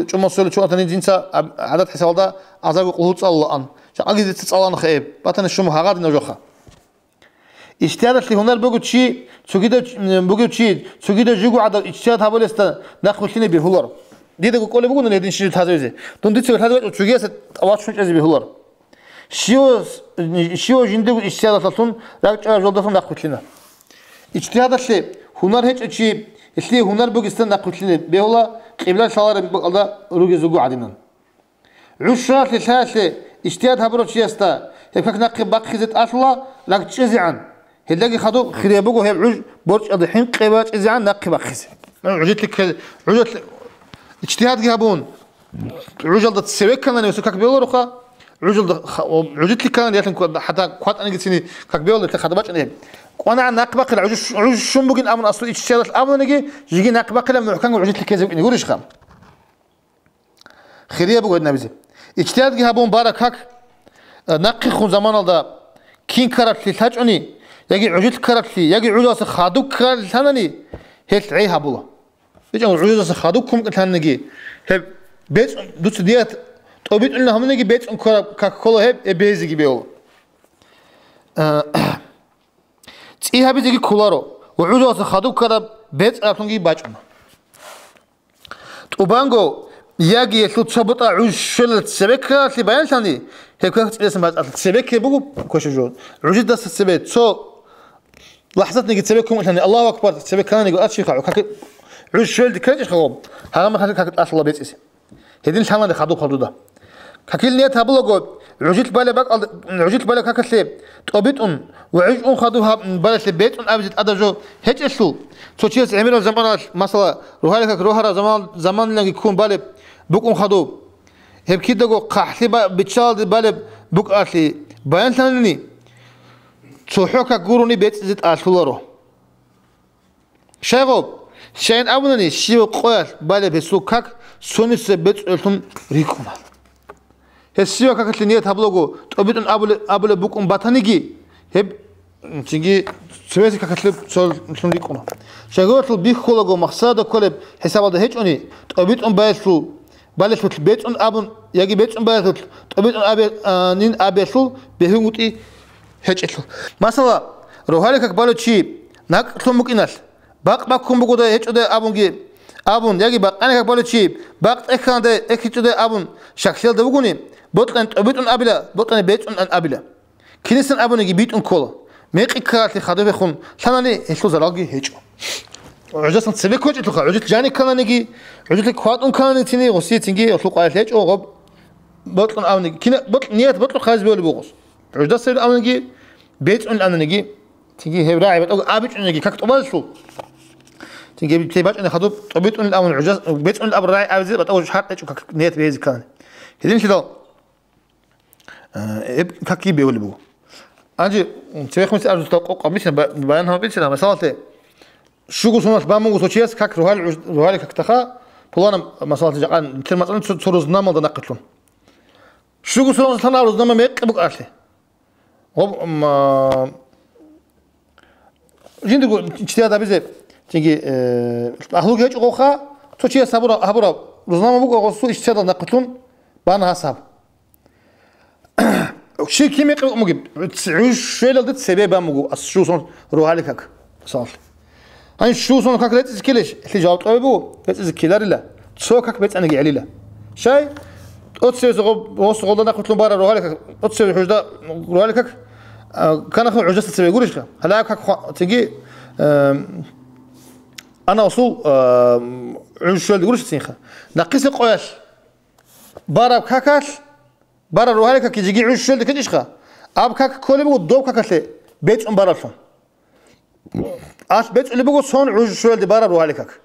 чӀумасулел чугӀатани жинца гӀадат хӀисабалда азарго къулгьу цӀалулаан. Жакъаги дица цӀаланаха эб, батани щуму гьагъадина жоха. Ижтигьадалъе гьунар бугев чи, цогидав, бугев чи, цогидав жуго гӀадав ижтигьад гьабулесда нахъ вилълъине бегьуларо. Дидаго кӀолеб буго гьедин щиб лъазабизе. Дун дица лъазабичӀо цогиясе тӀавачун чӀезе бегьуларо. Щивас, щивав жиндирго ижтигьадалъун ракӀчӀараб жолдалъун нахъ вилълъина. Ижтигьадалъе гьунар гьечӀев чи, гьелъие гьунар бугесда нахъ вилълъине бегьула, къиблалъ лъалареб бакӀалда ругезего гӀадинан. ГӀуж щваралъе лъаялъе ижтигьад гьабурав чиясда гьеб как нахъе бахъизе тӀалъула ракӀчӀезегӀан. Гьелдаги хадуб хирияб буго гьеб гӀуж борчӀалда хӀинкъи бачӀизегӀан нахъе бахъизе. ГӀужалъе ккезе, гӀужалъе ижтигьадги гьабун, гӀужалда цеве кканани гьесул как бегьулароха, гӀужалда ха-, о, гӀужалъе кканани ялъун ква-, хӀатта кватӀанигицини как бегьула, хадуб бачӀани гьеб. КӀванагӀан нахъе бахъила, гӀуж, гӀуж щун бугин абун аслу ижтигьадалъ абунаниги, жиги нахъе бахъила мухӀканго гӀужалъе ккезе букӀине гурищха? Хирияб буго гьединабизе. Ижтигьадги гьабун бараб как, э, нахъехун заманалда кин ккараблъи лъачӀони, яги гӀужалъ ккараблъи, яги гӀужалъа хадуб ккаралъи лъанани, гьелъ гӀей гьабула. БичӀого гӀужалъа хадуб ккун лъаниги, гьеб бецӀун, дуца дият тӀобитӀулин гьабуниги бецӀун ккараб как ккола гьеб, гьеб бегьизеги бегьула. Э, ЦӀи гьабизеги кколаро ва гӀужалъа хадуб ккараб бецӀараблъунги бачӀуна. ТӀубанго яги гьелъул цо бутӀа гӀуж щвелалъ цебеккаралъе баянлъани, гьеб как цӀидасан бацӀцӀалъ цебекке буго квешаб жо. ГӀужидаса цебе цо лахӀзатниги цебеккун вугилъани, Аллагьу акбар, цебеккананиго аччихъа, как гӀуж щвелалде ккечӀищха гъоб, гьагъамахалъи как тӀалъула бецӀизе. Гьедин лъанани хадуб хадуда. Какил ният гьабулаго, гӀужил балеб бакӀалда, гӀужил балеб какалъе тӀобитӀун ва гӀуж ун хадуб гьаб-, балалъе бецӀун абизе тӀадаб жо гьечӀелъул, цо чияс гӀемерал заманалъ, масала, рогьалил как рогьараб заман-, заманалги ккун балеб букӀун хадуб. Гьеб кидаго хъахӀлъи ба-, биччалалде балеб букӀалъе баянлъанани, цохӀо как гурони бецӀизе тӀалъуларо. Щайгъуб, щайин абунани, щибаб къоялъ балеб гьесул как цониса бецӀулелъун рикӀкӀуна. Гьес щибаб какалъе ният гьабулаго, тӀобитӀун абулеб, абулеб букӀун батаниги, гьеб цинги цевезе какалъе цолъун рикӀкӀуна. Щайгуралъул бихьулаго, махсарда кколеб хӀисабалда гьечӀони, тӀобитӀун баялъул балелъулъ бецӀун абун яги бецӀун баялъулъ тӀобитӀун абе-, а, нин абиялъул бегьунгутӀи гьечӀелъул. Масала, рогьалил как балев чи накӀкӀлъун букӀиналъ, бакъ баккун бугодай гьечӀодай абунги, абун, яги бакъани как балев чи бакъ тӀехьанадай эккичӀодай абун щаклъиялда вугони, бокьани тӀобитӀун абила, бокьани бецӀун абила. Кинасан абуниги битӀун ккола. Мекъи ккаралъе хадубехун лъанани гьелъул заралги гьечӀо. ГӀужасан цебе ккечӀелъулха, гӀужил жани ккананиги, гӀужил кватӀун кканани цини, гъосие цинги гьелъул къварилъи гьечӀо, гъоб бокьун абуниги. Кина-, бокь-, ният бокьухъ гьаризе бегьулеб бугос. ГӀуждасабил абуниги, бецӀун абуниги, цинги гьеб рагӀи батӀаго абичӀониги как тӀубалелъул. Цинги гьеб лъей бачӀунеб хадуб, тӀобитӀунел абун гӀужа-, бецӀунел абун рагӀи абизе батӀа гьард гьечӀо как нет бегьизе ккани. Гьединлъидал, э, гьеб какги бегьулеб буго. Гьанже цебехун абзуцал къокъ абицина, ба-, баян гьабицина, масалалъе, щуго соналъ бан буго цо чияс как рогьалил гӀуж-, рогьалил какдаха, пуланаб, масалалъе, жакъа нилъер мацӀалда цо, цо рузнамалда нахъе лъун. Щуго соналъ лъана рузнама мекъи букӀараблъи. Гъоб, м, а, жиндирго чияс абизе, цинги, э, агьлуги гьечӀо гъоха, цо чияс гьабура-, гьабураб рузнама буго гъосул ичтихадалда нахъе лъун бана гьас гьаб. Щив кин мекъи букӀун бугеб? ГӀуж щвелалде цебе бан буго, ас щусон рогьалил как, мисалалъе. Гьанже щусон как рецӀизе ккелищ? Лъи жаваб тӀобе буго, рецӀизе ккеларила, цо как бецӀаниги гӀелила. Щай? ТӀоцеве гъо-, гъос гъолда нахъе лъун бара рогьалил как, тӀоцеве гӀужда рогьалил как, а, канахъе гӀуждаса цебе гурищха? Гьале как хва-, цинги, э, ана усул, э, гӀуж щвелалде гурищ цинха? Нахъисеб къоялъ бараб какалъ, бараб рогьалил как жеги гӀуж щвелалде ккечӀищха? Аб как кколеб буго доб какалъе бецӀун бараблъун. Алъ бецӀулеб буго сон гӀуж щвелалде бараб рогьалил как.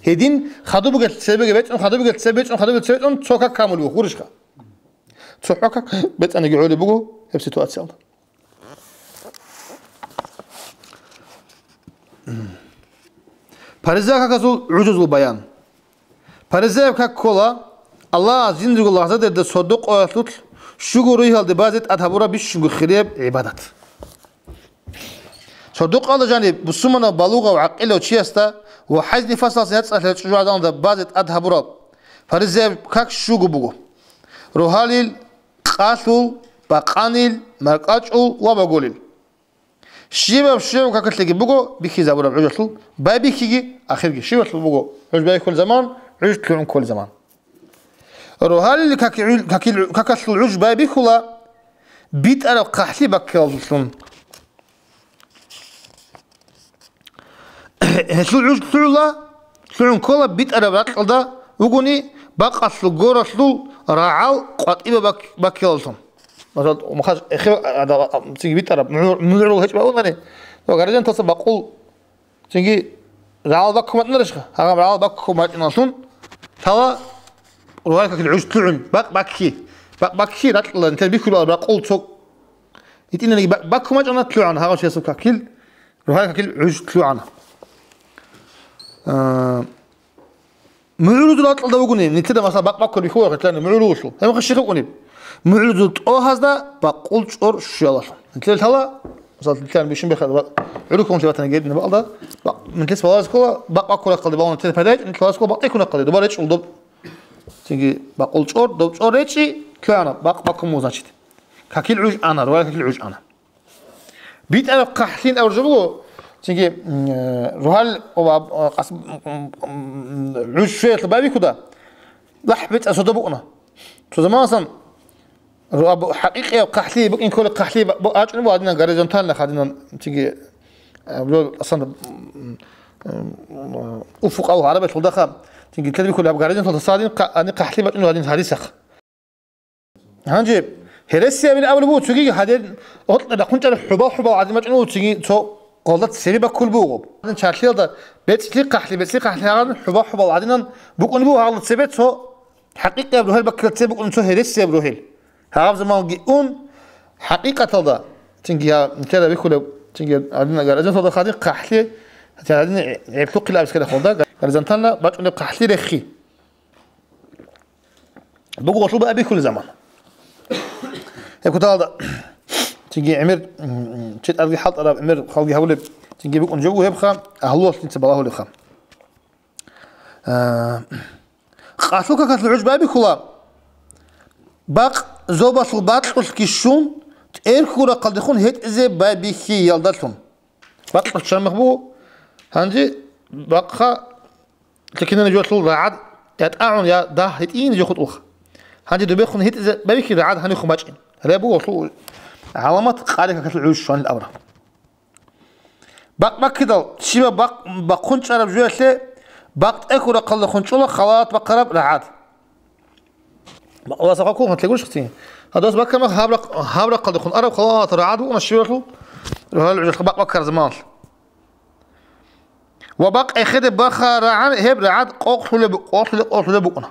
Гьедин хадуб бугелъ цебеги бецӀун, хадуб бугелъ цебе бецӀун, хадуб бугелъ цебе бецӀун, цо как камулеб буго, гурищха? ЦохӀо как бецӀаниги гӀолеб буго гьеб ситуациялда. Париза каказул гӀужузул баян. Паризаяб как ккола Аллагьас жиндирго лагъзадерда сордо къоялъулъ щуго ругьалде базе тӀад гьабураб бищунго хирияб гӀибадат. Сордо къоялда жаниб бусурманав балугъав гӀакъилав чиясда ва хӀайз-нифасалъ яцӀцӀалъараб чӀужугӀаданалда базе тӀад гьабураб паризаяб как щуго буго: рогьалил, къалъул, бакъанил, маркӀачӀул ва багулил. Щибаб-щибаб какалъеги буго бихьизабураб гӀужалъул байбихьиги ахирги. Щибалъул буго гӀуж байбихьулеб заман, гӀуж лъугӀун кколеб заман. Рогьалил каки-, гӀуж-, какил-, какалъул гӀуж байбихьула битӀараб хъахӀлъи баккиялдалъун. Гьелъул гӀуж лъугӀула, лъугӀун ккола битӀараб ракьалда вугони, бакъалъул горалъул рагӀал къватӀибе бак-, баккиялдалъун. Масала, мухаж эхе ада, а, цинги битӀараб, мугӀ-, мугӀрул гьечӀ бакӀунани, ва горизонталъа бакъул цинги рагӀал баккун батӀунарищха? Гьагъаб рагӀал баккун батӀиналъун, лъала рогьалил какил гӀуж лъугӀун, бакъ бакки, бакъ бакки ракьалда, нилъер бихьулеб бакъул цо гьитӀинаниги бакъ баккун бачӀана, лъугӀана гьагъав чиясул какил, рогьалил какил гӀуж лъугӀана. А, мугӀрузул ракьалда вугони, нилъеда, масала, бакъ баккун бихьуларха, лъани мугӀрулъул. Гьеб мехалъ щиб букӀунеб? МугӀрузул тӀогьазда бакъул чӀор щуялалъун. Нилъер лъала, масала, нилъер бищун бехъа, ба-, гӀурухъунлъи батани гьедин бакӀалда, ба-, нилъер балагьаз ккола, бакъ баккун рахъалде балагьун нилъер пайда гьечӀо, нилъер балагьаз ккола бакъ баккун рахъалде, доба речӀчӀун доб. Цинги бакъул чӀор, доб чӀор речӀчӀи, лъугӀана, бакъ баккун буго, значит. Какил гӀуж ана, рогьалил какил гӀуж ана. БитӀараб хъахӀлъи абураб жо буго, цинги, м, э, рогьалил, о, аб-, а, къас-, м, м, м, гӀуж щвеялъул байбихьуда, лахӀ бецӀа сордо букӀуна. Цо заманалъан ру-, аб-, хӀакъикъияб хъахӀлъи букӀин кколеб хъахӀлъи ба-, бу-, бачӀунеб буго гьадинан горизонтально, гьадинан цинги, э, бу-, асан, м, м, м, уфукъ абу гӀарабиялъулдаха, цинги тедбихьулеб горизонталдаса гьадин хъа-, гьадин хъахӀлъи бачӀунеб гьадин гьадисахъ. Гьанже гьересиябин абулеб буго цогиги гьадин, гьоркье рахъун чӀараб хӀубал-хӀубал гӀадин бачӀунеб буго цинги цо гъолда цебе баккулеб буго. Гьадин чарлъиялда бецӀлъи хъахӀлъи, бецӀлъи хъахӀлъи гьагъадин хӀубал-хӀубал гӀадинан букӀунеб буго гьагъалда цебе цо хӀакъикъияб рогьел баккилаб цебе букӀунеб цо гьересияб рогьел. Гьаб заманги ун, хӀакъикъаталда, цинги гьа, нилъер бихьулеб, цинги гьадин агар азинлъалда хадин хъахӀлъи, гьадин гӀеплъухъила абискали холда, горизонтально бачӀунеб хъахӀлъи рехи. Буго гъолъул бабихьулеб заман. Гьеб куталда, цинги гӀемер, м, м, читӀарги хӀалтӀараб, гӀемер халги гьабулеб, цинги букӀун жо буго гьебха, агьлуялъ дица балагьулебха. А, къалъул какалъул гӀуж байбихьула, бакъ зобалъул бакьулъги щун, тӀерхьул рахъалдехун гьетӀизе байбихьиялдалъун. Бакьулъ чамах буго, гьанже бакъха лъикинани жоялъул рагӀад ятӀагӀун я дагь гьитӀин жо хутӀулха. Гьанже добехун гьитӀизе байбихьи рагӀад гьанихун бачӀин. Гьале буго гъолъул гӀаламат къари какалъул гӀуж щванил абра. Бакъ баккидал, щибаб бакъ бахъун чӀараб жоялъе, бакъ тӀехьул рахъалдехун чӀола халат бахъараб рагӀад. Бакъаласа хъваккун гьантлъи гурищ хцин. Гьадас баккараб гьаб рахъ-, гьаб рахъалдехун араб халат рагӀад букӀуна щибалъул, рогьалил гӀужалъа бакъ баккараб заманалъ. Ва бакъ эхеде баха рагӀан гьеб рагӀад къокълъулеб, къокълъулеб, къокълъулеб букӀуна.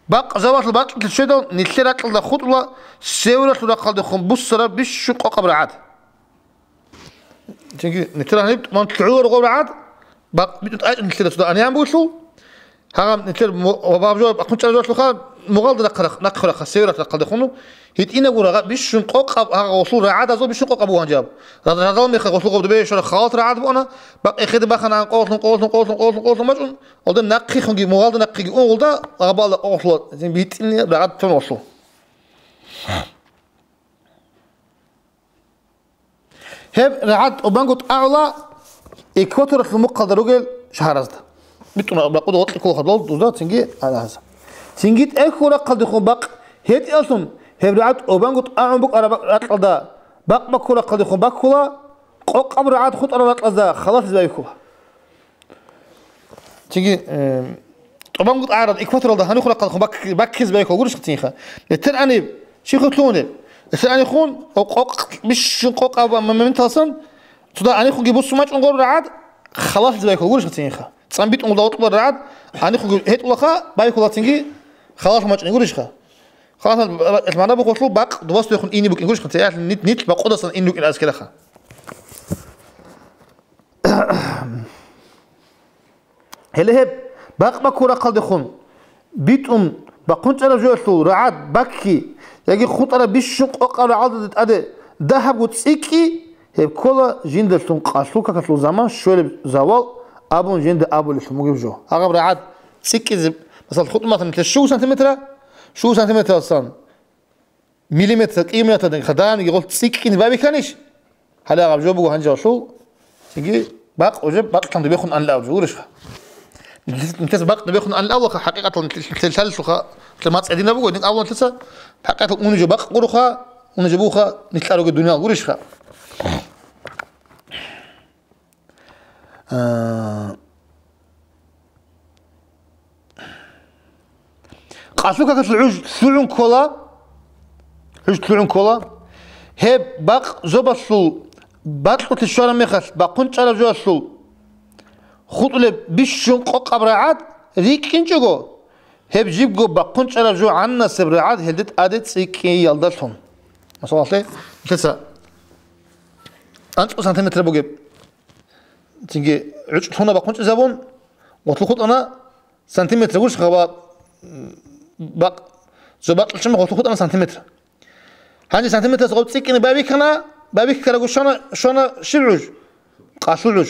Бакъ зобалъул бакьулъе щведал, нилъер ракьалда хутӀула севералъул рахъалдехун буссараб бищун къокъаб рагӀад. Цинги нилъер гьаниб тӀуман лъугӀуларо гъоб рагӀад, бакъ битӀун тӀайчӀун нилъер цо ани гьан бугелъул, гьагъаб нилъер мо-, ва баб жо-, бахъун чӀараб жоялъулха, мугъалда нахъа-, нахъе рахъа, севералъул рахъалдехуну, гьитӀинаб гъурагъа бищун къокъаб, гьагъа гъолъул рагӀадазул бищун къокъаб бугьан жаб. Раз-, разал мехалъ гъолъул гъоб дубе щвара халат рагӀад бугьана, бакъ эхеде бахана къокълъун, къокълъун, къокълъун, къокълъун, къокълъун бачӀун, гъолда нахъехунги, мугъалда нахъеги ун гъолда, гъабала къокълъула, цин битӀине рагӀад тун гъолъул. Гьеб рагӀад тӀубанго тӀагӀула экваторалъул мухъалда ругел шагьаразда. БитӀун бакъуда гъоркье кколаха дол дузда, цинги гьаза. Цинги тӀехьул рахъалдехун бакъ гьетӀиялъун, гьеб рагӀад тӀубанго тӀагӀун букӀараб ракьалда бакъ баккул рахъалдехун баккула, къокъаб рагӀад хутӀарал ракьазда халалъизе байхьула. Цинги, э, тӀубанго тӀагӀараб экваторалда гьанихъ рахъалдехун бак-, баккизе байхьула гурищха цинха. Нетер аниб, щихъ лъугьунеб. Нетер анихъун, о, къокъ-, бищун къокъаб моменталсан, цода анихъунги буссун бачӀун гъору рагӀад, халалъизе байхьула гурищха цинха. ЦӀан битӀун гъолда гъоркьулар рагӀад, анихъунги гьетӀулаха, байхьула цинги халалъ бачӀун гурищха. Халалъ, э, магӀна бухъулъул бакъ дубасдехун ине букӀин гурищха, цеялъ нит-, нилъ бакъудасан ин рукӀин аскелаха. Гьеле гьеб бакъ баккул рахъалдехун битӀун бахъун чӀараб жоялъул рагӀад бакки, яги хутӀараб бищун къокъаб рагӀалда тӀаде дагьабго цӀикӀкӀи, гьеб ккола жиндалъун къалъул какалъул заман щвелеб завал абун жинда абулелъун бугеб жо. Гьагъаб рагӀад цӀикӀкӀизе, масала, хутӀун батани нилъер щуго сантиметра, щуго сантиметралсан миллиметр кӀиматалда хадамиги гъол цӀикӀкӀине байбихьанищ? Гьале гьаб жо буго гьанжавалъул, цинги бакъ уже бакълъан дубехун анлъаб жо гурищха. Нилъеца бакъ дубехун анлъавлаха, хӀакъикъатал нилъ-, нилъ-, нилъ-, нилъалъулха, нилъер мацӀ гьединаб буго, гьедин абулан нилъеца, хӀакъикъатал уни жо бакъ гуроха, уни жо буха, нилъа ругел дуниял гурищха. А, къалъул какалъул гӀуж лъугӀун ккола, гӀуж лъугӀун ккола. Гьеб бакъ зобалъул бакьулъе щвараб мехалъ, бахъун чӀараб жоялъул хутӀулеб бищун къокъаб рагӀад рикӀкӀинчӀого, гьеб жибго бахъун чӀараб жо гӀанасеб рагӀад гьелде тӀаде цӀикӀкӀиялдалъун. Масалалъе, нилъеца анцӀго сантиметр бугеб. Цинги гӀучӀ лъуна бахъун чӀезабун, гъотлъухъ хутӀана сантиметр гурищха ва, м, бакъ-, зобакьлъичӀун гъотлъухъ хутӀана сантиметр. Гьанже сантиметрас гъоб цӀикӀкӀине байбихьана, байбихьарабго щвана, щвана щиб гӀуж? Къалъул гӀуж.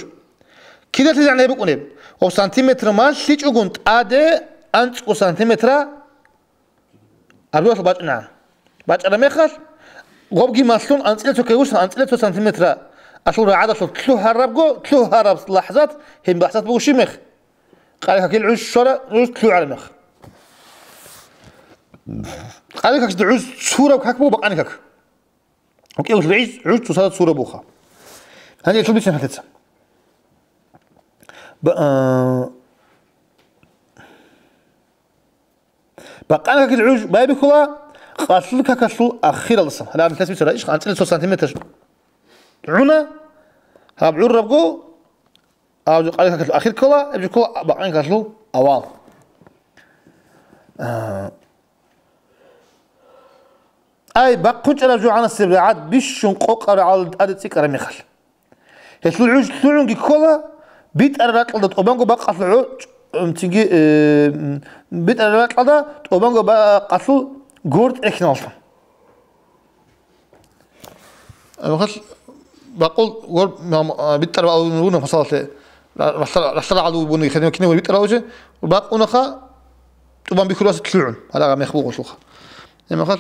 КидалъизегӀан гьеб букӀунеб? Гъоб сантиметр малъичӀогун тӀаде анцӀго сантиметра Арбуялъ бачӀана. БачӀараб мехалъ, гъобги малъун анцӀила цо кайгурсан, анцӀила цо сантиметра алъул рагӀадалъул лъугьарабго, лъугьараб лахӀзат, гьеб лахӀзат буго щиб мех? Къари какил гӀуж щвара, гӀуж лъугӀараб мех. Къари какда гӀуж цураб как буго бакъани как. УкӀи гӀуж цусада цураб буха. Гьанже лъубицин хӀалеца. Ба-, а, Бакъан какил гӀуж байбихьула къалъул какалъул ахиралдасан. Гьале аб нилъеца бицара, иш анцӀила цо сантиметр гӀуна, гьаб гӀуррабго, аб жо къалъул какалъул ахир ккола, аб жо ккола бакъан какалъул авал. А, Ай, бахъун чӀараб жо гӀанасеб рагӀад бищун къокъараб гӀалал тӀаде цӀикӀкӀараб мехалъ. Гьелъул гӀуж лъугӀунги ккола, битӀараб ракьалда тӀубанго бакъалъул гӀо-, м, цинги, э, м, битӀараб ракьалда тӀубанго бакъалъул гортӀ рехиналлъун. Амма хал бакъул гор-, м, а, битӀараб гӀалал вуна, масалалъе, ра-, ралъа-, ралъа рагӀалда вуна, хедим кине вуна битӀараб гӀалал вуна, бакъунаха тӀубан бихьуласе лъугӀун, гьарагӀа мех бугъулъулха. Амма хал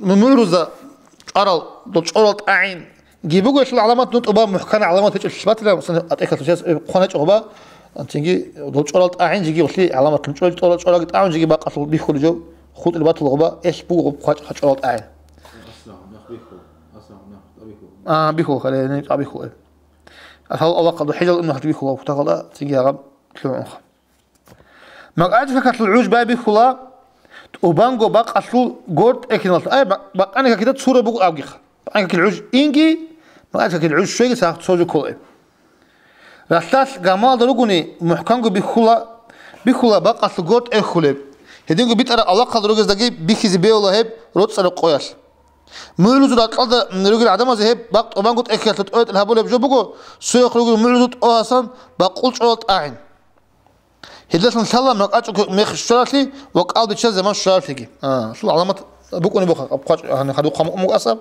Ну, ну, руза чӀварал, дол чӀорал тӀагӀин. Гьеб буго гьелъул гӀаламат, ну, тӀубан мухӀкан гӀаламат гьечӀелъул батила, мисал, атӀехалъ чияс, э, хъваначӀо гъоба, цинги дол чӀорал тӀагӀин жиги гьелъи гӀаламат, ну, чӀорал, чӀорал, чӀорал тӀагӀин жиги бакъалъул бихьулеб жо, хутӀулеб батул гъоба, гьелъ буго гъоб хъвачӀ-, чӀорал тӀагӀин. А, бихьул, хале, не, а, бихьул, э. Асал Аллагь хъалда хӀижал имнахъ бихьула, хутахъалда цинги гьагъаб лъугӀунха. МакъачӀ какалъул гӀуж байбихьула, тӀубанго бакъалъул гортӀ эхиналъ. Ай, ба-, бакъани какида цура буго абгиха. Бакъани какил гӀуж инги, макъачӀ какил гӀуж щвеги сахъ цо жо кколаиб. Ралъдалъ гамалда ругони, мухӀканго бихьула, бихьула бакъалъул гор тӀерхьулеб. Гьединго битӀараб авлахъалда ругездаги бихьизе бегьула гьеб роцӀцӀараб къоялъ. МугӀрузул ракьалда ругел гӀадамазе гьеб бакъ тӀубанго тӀехьиялъул тӀоятӀил гьабулеб жо буго, цояхъ ругел мугӀрузул тӀогьасан бакъул чӀорал тӀагӀин. Гьелдалъун лъала макьачӀул мехалъ щваралъи ва кӀал биччазе заман щваралъиги. А, лъул гӀаламат букӀунеб буха, хъвачӀ-, гьаниб хадуб хъамукъ буго асаб,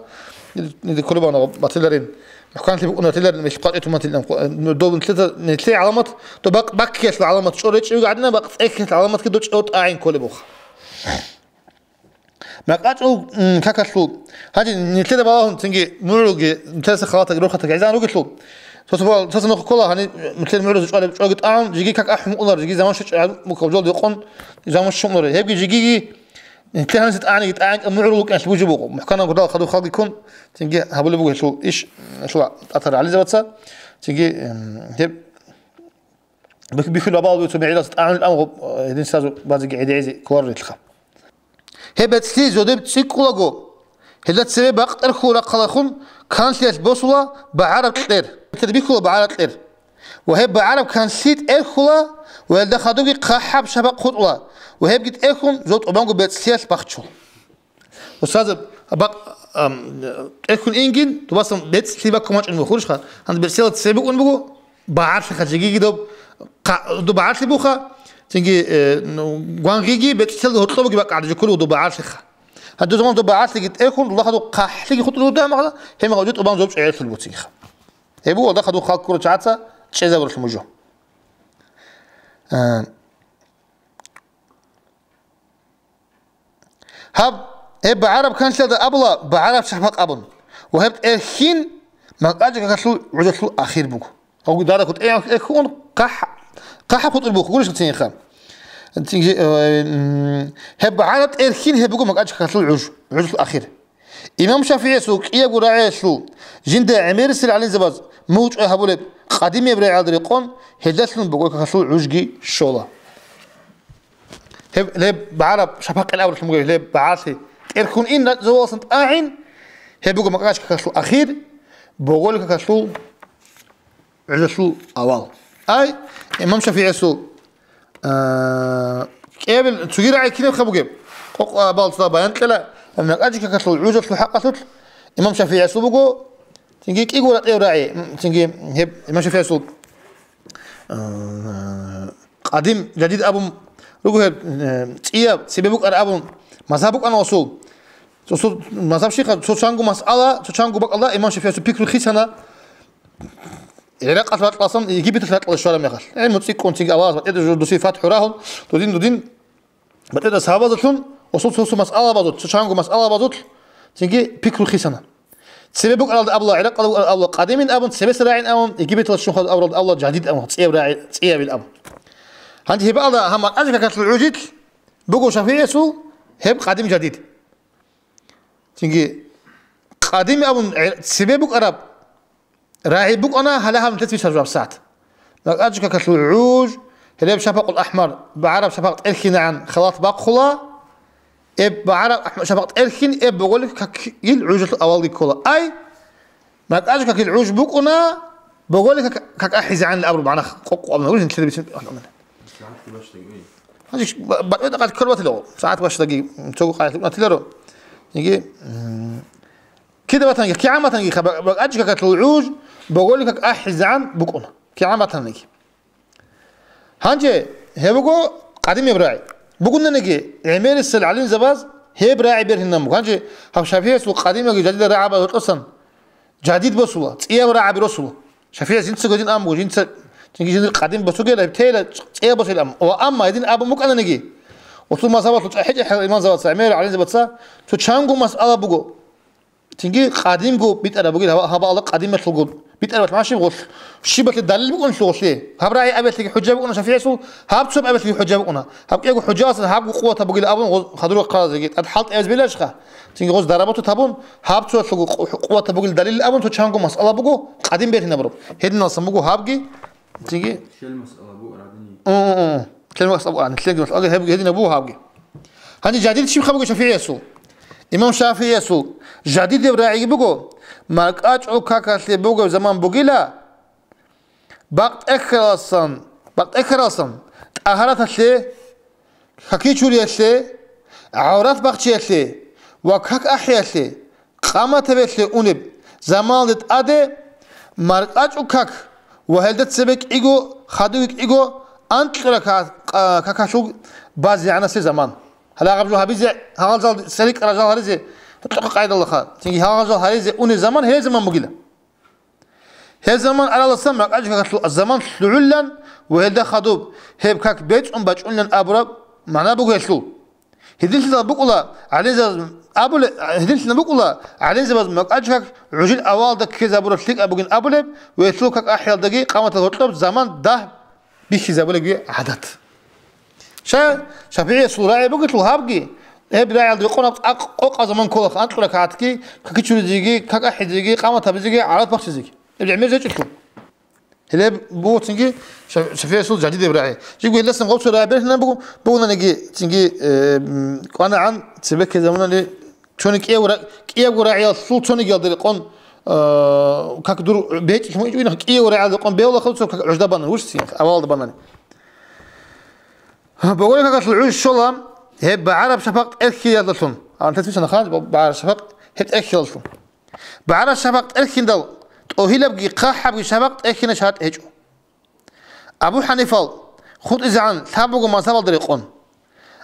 нилъ кколеб батиларин. МухӀканлъи букӀуна батиларин, мехалъ хъвачӀи туматилан, доб нилъеда, нилъее гӀаламат, доб бакъ-, баккиялъул гӀаламат чӀор речӀчӀебги гӀадина, бакъ цӀехьиялъ гӀаламатги доб чӀор тӀагӀин кколеб буха. МакьачӀул, м, какалъул. Гьанже нилъеда балагьун цинги мугӀрулги, нилъеца халатаги рохатаги гӀезегӀан ругелъул. Цо-цо бал-, цо-цо нухъ ккола, гьаниб нилъер мугӀрузе чӀвалеб чӀоги тӀагӀун, жеги как ахӀун унар, жеги заман щвечӀеб мухъаб жолдехун заман щвечӀеб унар. Гьебги жегиги нилъер гьаниса тӀагӀиниги тӀагӀинкӀа мугӀрул вукӀиналъ бужи буго. МухӀканаб гурдал хадуб халкъгиккун цинги гьабулеб буго гьелъул иш, гьелъул тӀатар гӀализабаца. Цинги, м, гьеб бих-, бихьулеб абал буго цо мегӀералъ тӀагӀунел амгъу, э, гьедин сразу базеги гӀедегӀизе кколарелха. Гьеб бецӀлъи зодеб цӀикӀкӀулаго, гьелда цебе бакъ тӀерхьул рахъалахун канлъиялъ босула багӀараб кьер. Бихьула багӀараб кьер. Ва гьеб багӀараб канлъи тӀерхьула ва гьелда хадубги хъахӀаб шапакъ хутӀула ва гьебги тӀерхьун зо тӀубанго бецӀлъиялъ бахчула. Устаз, бакъ, ам, тӀерхьун ингин, дубасан бецӀлъи баккун вачӀун вухурищха? Гьанже бецӀлъиялда цебе букӀун буго, багӀарлъиха жегиги доб, хъа-, доб багӀарлъи буха, цинги, э, ну, гвангъиги бецӀлъиялда гьоркьобги бакӀ гӀадиже кколев доб багӀарлъиха. Гьанже заман доб багӀарлъиги тӀерхьун, дулахадул хъахӀлъиги хутӀулев дагьмагъала, гьемагъа жо тӀубан зоб чӀегӀерлъул буцигиха. Гьеб буго алда хадуб халкъ гурачагӀаца чӀезабуралъун бугеб жо. Э, Гьаб, гьеб багӀараб канлъиялда абула багӀараб шапакъ абун, ва гьеб тӀерхьин макьачӀ какалъул гӀужалъул ахир буго. Гьавги дарахъу тӀерхьун хъахӀ-, хъахӀаб хутӀулеб буго, гурищ цинги. Цинги, э, м, гьеб багӀараб тӀерхьин гьеб буго макьачӀ какалъул гӀуж, гӀужалъул ахир. Имам ШафигӀиясул кӀиябго рагӀиялъул жинда гӀемерисел гӀалимзабаз мугӀчӀвай гьабулеб къадимияб рагӀиялда рекъон гьелдалъун боголил какалъул гӀужги щола. Гьеб, гьеб багӀараб шапакъ абуралъун буго, гьеб багӀалъи тӀерхьун ин ракӀзаваласан тӀагӀин, гьеб буго макьачӀ какалъул ахир, боголил какалъул гӀужалъул авал. Ай, имам ШафигӀиясул, а, кӀиябил цоги рагӀи кинабха бугеб? Къокъ, а, бал цо баян кьела, макьачӀ какалъул гӀужалъул хӀакъалъулъ имам ШафигӀиясул буго, цинги кӀиго ратӀев рагӀи, м, цинги гьеб имам ШафигӀиясул, а, къадим, жадид абун руго гьеб, э, цӀияб, цебе букӀараб абун мазгьаб букӀана асул. Цо-, цо-, мазгьаб щиха, цо чанго масъала, цо чанго бакӀалда имам ШафигӀиясул пикру хисана. ГӀиракъалъ ракьаласан Египеталъ ракьалде щвараб мехалъ. ГӀилму цӀикӀкӀун цинги Аллагьас батӀияб жо досие фатхӀу рагьун, дудин-дудин батӀияб сабабазулъун, асул цо-цо масъалабазул, цо чанго масъалабазул цинги пикру хисана. Цебе букӀаралда абула, гӀиракъалда букӀаралда абула къадимин абун, цебеса рагӀин абун, Египеталъ щун хадуб абуралда абула жадид абун, цӀияб рагӀи, цӀиябил абун. Гьанже гьеб алда гьаб макьачӀ какалъул гӀужил буго ШафигӀиясул, гьеб къадим жадид. Цинги къадим абун гӀе-, цебе букӀараб рагӀи букӀана гьале гьаб нилъеца бицараб сагӀат. МакьачӀ какалъул гӀуж, гьелеб шапакъул ахӀмар, багӀараб шапакъ тӀерхьинегӀан халат бахъула, эб багӀараб ахӀмар шапакъ тӀерхьин, эб боголил какил гӀужалъул авалги ккола. Ай, макьачӀ какил гӀуж букӀуна, боголил как-, как ахӀизегӀанил абураб мана къокъ абуна, гурищ нилъеда бицин. Гьанже ба-, батӀи дакъат кколбатиларо, сагӀат бащадаги цого къайилъ букӀунатиларо. Яги, м, кида батанги, кигӀан батанги, ха-, ба-, макьачӀ какалъул гӀуж, боголил как ахӀизегӀан букӀуна. КигӀан батаниги. Гьанже гьеб буго къадимаб рагӀи. Бугонаниги, гӀемерисел гӀалимзабаз гьеб рагӀи бергьинаб буго. Гьанже гьаб ШафигӀиясул къадимаги жадида рагӀаби рокьосан жадид босула, цӀияб рагӀаби росула. ШафигӀияс жинцаго гьедин абун буго, жинца, цинги жиндир къадим босугела, гьеб тейила цӀияб босейилан. Ва амма гьедин абун букӀананиги, гъосул мазгьабалъул чӀахӀи-чӀахӀиял имамзабаца, гӀемерал гӀалимзабаца цо чанго масъала буго. Цинги къадимго битӀараб бугел гьаб-, гьабаалда къадималъулго битӀараб машиб гъолъ, щибалъе далил букӀунелъул гъолъе. Гьаб рагӀи абиялъеги хӀужа букӀуна ШафигӀиясул, гьаб цо абиялъеги хӀужа букӀуна. Гьаб кӀиго хӀужаялъа гьабго къуват бугел абун гъоз хадур хъазеги тӀад хӀалтӀи абизе беларищха? Цинги гъоз дарабату табун, гьаб цоялъулго къу-, къуват бугел далил абун цо чанго масъала буго, къадим бергьинабураб. Гьединалсан буго гьабги, цинги. Кел масъала буго гьадин. М, м, м. Кел масъала буго, гьанилъеги масъала гьеб-, гьединаб буго гьабги. Гьанже жадид щибха буго ШафигӀиясул? Имам ШафигӀиясул жадидаб рагӀиги буго, макьачӀул какалъе бугеб заман бугила, Бакъ тӀехьараласан, бакъ тӀехьараласан тӀагьараталъе, какичуриялъе, гӀаврат бахчиялъе ва как ахӀиялъе, къаматабиялъе унеб заманалде тӀаде маркӀачӀул как ва гьелда цебе кӀиго, хадуги кӀиго, анкьа ракагӀат какалъул базегӀанасеб заман. Гьалагъаб жо гьабизе, гьалжал сери кӀаражал гьаризе, гьоркьохъа къайдалаха, цинги гьалжал гьаризе унеб заман гьеб заман бугила. Гьеб заман араласан маркӀачӀул какалъул заман лъугӀулилан ва гьелда хадуб гьеб как бецӀун бачӀунилан абураб магӀна буго гьелъул. Гьединлъидал букӀула гӀалимзабаз абулеб, гьединлъидал букӀула гӀалимзабаз маркӀачӀул как гӀужил авалалда ккезабураб лъикӀаб бугин абулеб ва гьелъул как ахӀиялдаги къаматал гьоркьоб заман дагь бихьизабулебги гӀадат. Ша-, ШафигӀиясул рагӀи бугелъул гьабги, гьеб рагӀиялда рекъон гьаб цӀакъ къокъаб заман кколаха анкьа ракагӀатги, какичуризеги, как ахӀизеги, къамат гьабизеги, гӀаврат бахчизеги. Гьеб гӀемер гьечӀелъул. Гьеле буго цинги ша-, ШафигӀиясул жадидаб рагӀи. Жибго гьелдасан гъорцо рагӀи бергьинаб буго, бугонаниги цинги, э, м, кӀванагӀан цебе ккезабунани цони кӀиябго ра-, кӀиябго рагӀиялъул цонигиялда рекъон, э, как дур бечӀи мугӀичӀ винах кӀиябго рагӀиялда рекъон бевлахъав цо как гӀужда банани, вуш цин, авалалда банани. Боголил какалъул гӀуж щола гьеб багӀараб шапакъ тӀерхьиялдалъун. Анлъецин ханж багӀараб шапакъ гьеб тӀерхьиялдалъун. БагӀараб шапакъ тӀерхьиндал тӀогьилабги хъахӀабги шапакъ тӀерхьине шартӀ гьечӀо. Абу ХӀанифал хутӀизегӀан лъаб буго мазгьабалда рекъон.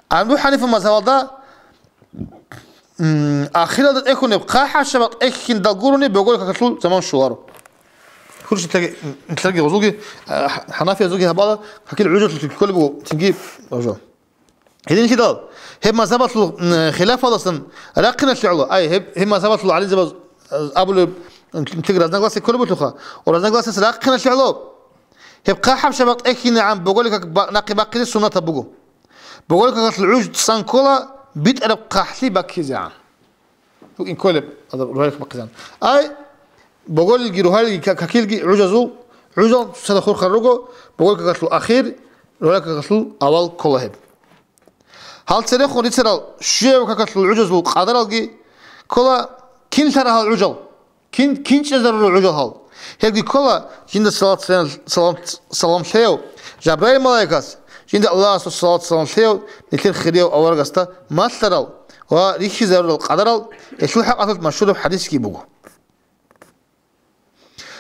Абу ХӀанифа мазгьабалда, м, ахиралда тӀехьунеб хъахӀаб шапакъ тӀерхьиндал гурони боголил какалъул заман щоларо. Хурши тлаги, тлаги гъозулги, а, хӀанафиязулги гьабала, какил гӀужалъулъ кколеб буго, цинги гӀужал. Гьединлъидал, гьеб мазгьабалъул, м, хилафаласан рахъиналъе гӀоло, ай, гьеб, гьеб мазгьабалъул гӀалимзабаз, а, абулеб, м, лъикӀ разногласие кколеб бугелъулха, ва разногласиялъ рахъиналъе гӀоло, гьеб хъахӀаб шапакъ тӀерхьинегӀан боголил как ба-, нахъе бахъизе суннатаб буго. Боголил какалъул гӀуж цӀан ккола битӀараб хъахӀлъи баккизегӀан. БукӀин кколеб гьадаб рогьалил как бахъизегӀан. Ай, боголилги рогьалилги ка-, какилги гӀужазул, гӀужал цоцазда хурхарал руго, боголил какалъул ахир, рогьалил какалъул авал ккола гьеб. Гьал церехун рицарал щуяб какалъул гӀужазул къадаралги ккола, кин лъара гьал гӀужал, кин, кин чӀезарурал гӀужал гьал. Гьелги ккола, жинда салат салам, салам, салам лъеяв Жабраил малаикас, жинда Аллагьасул салат салам лъеяв нилъер хирияв аварагасда малъарал ва рихьизарурал къадарал, гьелъул хӀакъалъулъ машгьураб хӀадисги буго.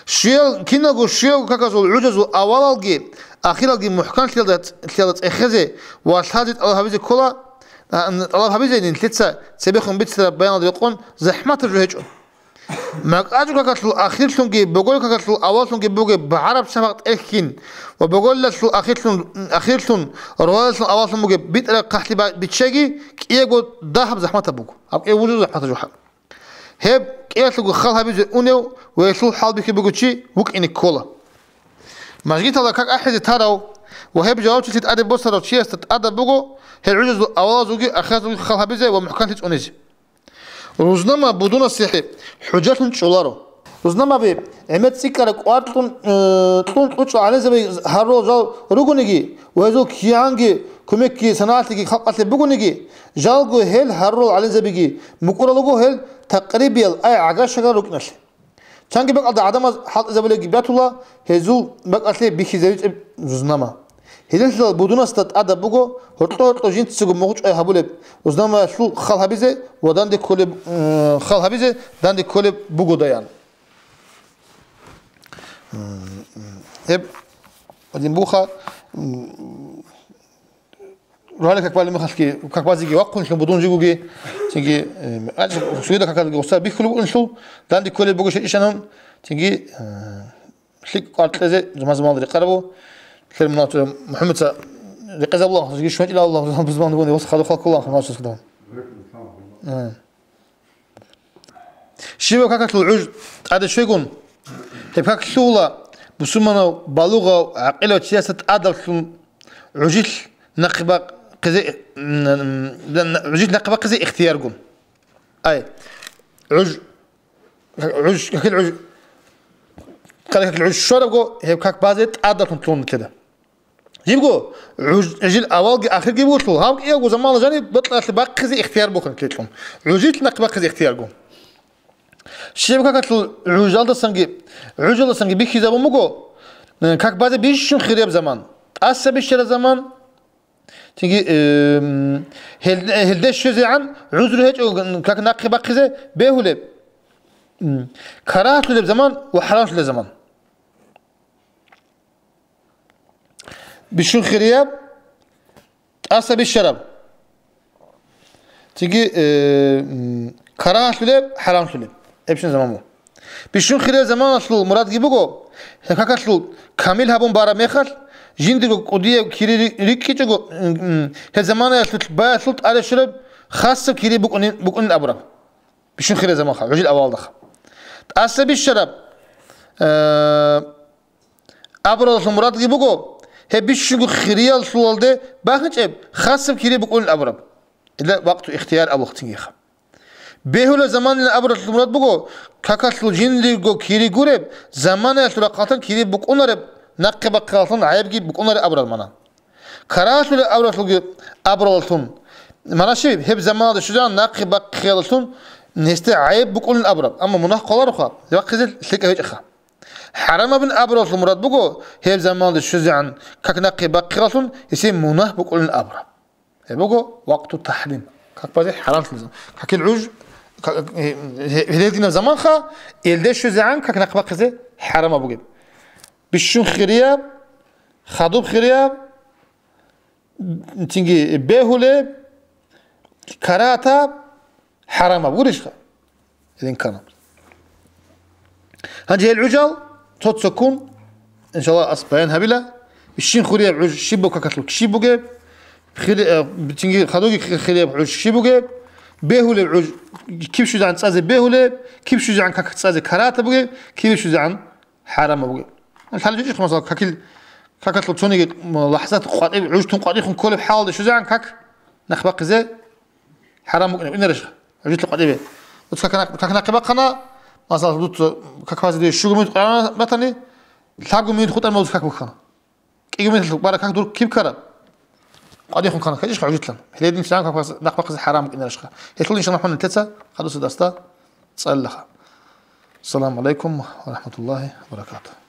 Щуял-, киналго щуялго каказул гӀужазул авалалги ахиралги мухӀканлъиялда, лъиялда цӀехезе ва лъазе тӀалаб гьабизе ккола, а, тӀалаб гьабизе нилъеца цебехун бицараб баяналда рекъон захӀматаб жо гьечӀо. МаркӀачӀул какалъул ахирлъунги боголил какалъул аваллъунги бугеб багӀараб шапакъ тӀерхьин ва боголилалъул ахирлъун, ахирлъун, рогьалилъун аваллъун бугеб битӀараб хъахӀлъи ба-, биччаги кӀиябго дагьаб захӀматаб буго. Гьаб кӀиябго жо захӀматаб жо гьаб. Гьеб кӀиялъулго хал гьабизе унев ва гьелъул хӀалбихьи бугев чи вукӀине ккола. Мажгиталда как ахӀизе тарав ва гьеб жавабчилъи тӀаде босарав чиясда тӀадаб буго гьел гӀужазул авалазулги ахиразулги хал гьабизе ва мухӀканлъи цӀунизе. Рузнама будунасехъе хӀужалъун чӀоларо. Рузнамаби гӀемер цӀикӀкӀараб кӀвар кьун, э, кьун кьучӀал гӀалимзаби гьарурал жал ругониги ва гьезул кигӀанги кумекги санагӀалъиги халкъалъе бугониги, жалго гьел гьарурал гӀалимзабиги мукӀурал руго гьел такърибиял, ай гӀагар-шагар рукӀиналъе. Чанги бакӀалда гӀадамаз хӀалтӀизабулебги батула гьезул бакӀалъе бихьизабичӀеб рузнама. Гьединлъидал будунасда тӀадаб буго гьоркьо-гьоркьо жинцаго мугъчӀвай гьабулеб рузнамаялъул хал гьабизе ва данде кколеб, м, хал гьабизе данде кколеб бугодаян. М, гьеб гьадин буха, м, рогьалил как балеб мехалъги, как базеги вахъунелъул будун жигоги, цинги, э, а, цинги какалги гъоса бихьулеб букӀунелъул, данде кколеб буго шайчӀищанун, цинги, э, лъикӀ кӀвар кьезе заман-заманалда рекъарабу, лъер мунагьал МухӀаммадца рекъезабулаан, цинги шунатӀила Аллагь бузман бугони, ва хадур халкъулаан, хамасус кадан. Э. Щибаб какалъул гӀуж тӀаде щвегун, гьеб как лъугьула бусурманав, балугъав, гӀакъилав чиясда тӀадалъун гӀужил нахъе бахъизе, м, м, гӀужил нахъе бахъизе ихтияргун. Ай, гӀуж, гӀуж, какил гӀуж, какил гӀуж щварабго, гьеб как базе тӀадалъун лъугьун нилъеда. Жибго, гӀуж-, гӀужил авалги ахирги бугелъул, гьав кӀиявго замана жаниб бокьалъе бахъизе ихтияр бухъун кьечӀун. ГӀужил нахъ бахъизе ихтияргун. Щиб какалъул гӀужалдасанги, гӀужалдасанги бихьизабун буго, Э, как базе бищун хирияб заман. ТӀаса бищараб заман. Цинги, эм, гьел-, гьелде щвезегӀан гӀузру гьечӀо, как нахъе бахъизе бегьулеб. М, карагьатлъулеб заман ва хӀарамлъулеб заман. Бищун хирияб, тӀаса бищараб. Цинги, э, м, карагьатлъулеб, хӀарамлъулеб. Эбщин заман буго. Бищун хирияб заманалъул мурадги буго, гьеб какалъул камил гьабун бараб мехалъ, жиндирго кӀудияб кири ри-, рикӀкӀичӀого, м, м, гьеб заманаялъул баялъул тӀаде щураб хасаб кири букӀунин, букӀунин абураб. Бищун хирияб заманха, гӀужил авалалдаха. ТӀаса бищараб, э, абуралъул мурадги буго, гьеб бищунго хириялъулалде бахинчӀеб хасаб кири букӀунин абураб. Ила вакъту ихтияр абулхъ цингиха. Бегьулеб заманилан абуралъул мурад буго, какалъул жиндирго кири гуреб, заманаялъул рахъалъан кири букӀунареб, нахъе бахъиялъун гӀайибги букӀунареб абурал мана. Карагьалъулеб абуралъулги абураллъун. Мана щиб, гьеб заманалда щвезегӀан нахъе бахъиялъун несде гӀайиб букӀунин абураб, амма мунагь кколароха, вахъизе лъикӀав гьечӀеха. ХӀарамабин абуралъул мурад буго, гьеб заманалда щвезегӀан как нахъе бахъиялъун гьесие мунагь букӀунин абураб. Гьеб буго вакъту тахӀрим. Как базе хӀарамлъулеб заман. Какил гӀуж, ка-, э, э, гьелединаб заманха, элде щвезегӀан как нахъе бахъизе хӀарамаб бугеб. Бищун хирияб, хадуб хирияб, цинги бегьулеб, карагьатаб, хӀарамаб гурищха? Гьедин ккана. Гьанже гьел гӀужал цо-цоккун, иншаллагь, ас баян гьабила. Бищун хирияб гӀуж щиб буго какалъул кири бугеб, хири-, э, цинги хадубги хирияб гӀуж щиб бугеб, бегьулеб гӀуж киб щвезегӀан цӀазе бегьулеб, киб щвезегӀан как цӀазе карагьатаб бугеб, киб щвезегӀан хӀарамаб бугеб. Лъалеб жо, масала, какил, какалъул цониги, м, лахӀзат къватӀиб, гӀуж тун къватӀихъун кколеб хӀалалда щвезегӀан как нахъе бахъизе хӀарам букӀинаб, инарищ? ГӀужалъе къватӀибе. Уц как нахъ-, как нахъе бахъана, масала, дуца как базе дие щуго минут къваригӀун батани, лъабго минут хутӀараб мехалъ как бухьана. КӀиго минуталъ бара как дур киб ккараб? КъватӀихъун ккана, ккечӀищха гӀужалъан? Гьеледин чӀан как базе, нахъе бахъизе хӀарам букӀинарищха? Гьелъул иншаллагь хӀун нилъеца хадусеб дарсда цӀалилаха. Ассаламу гӀалайкум ва рахӀматуллагьи ва баракатугь.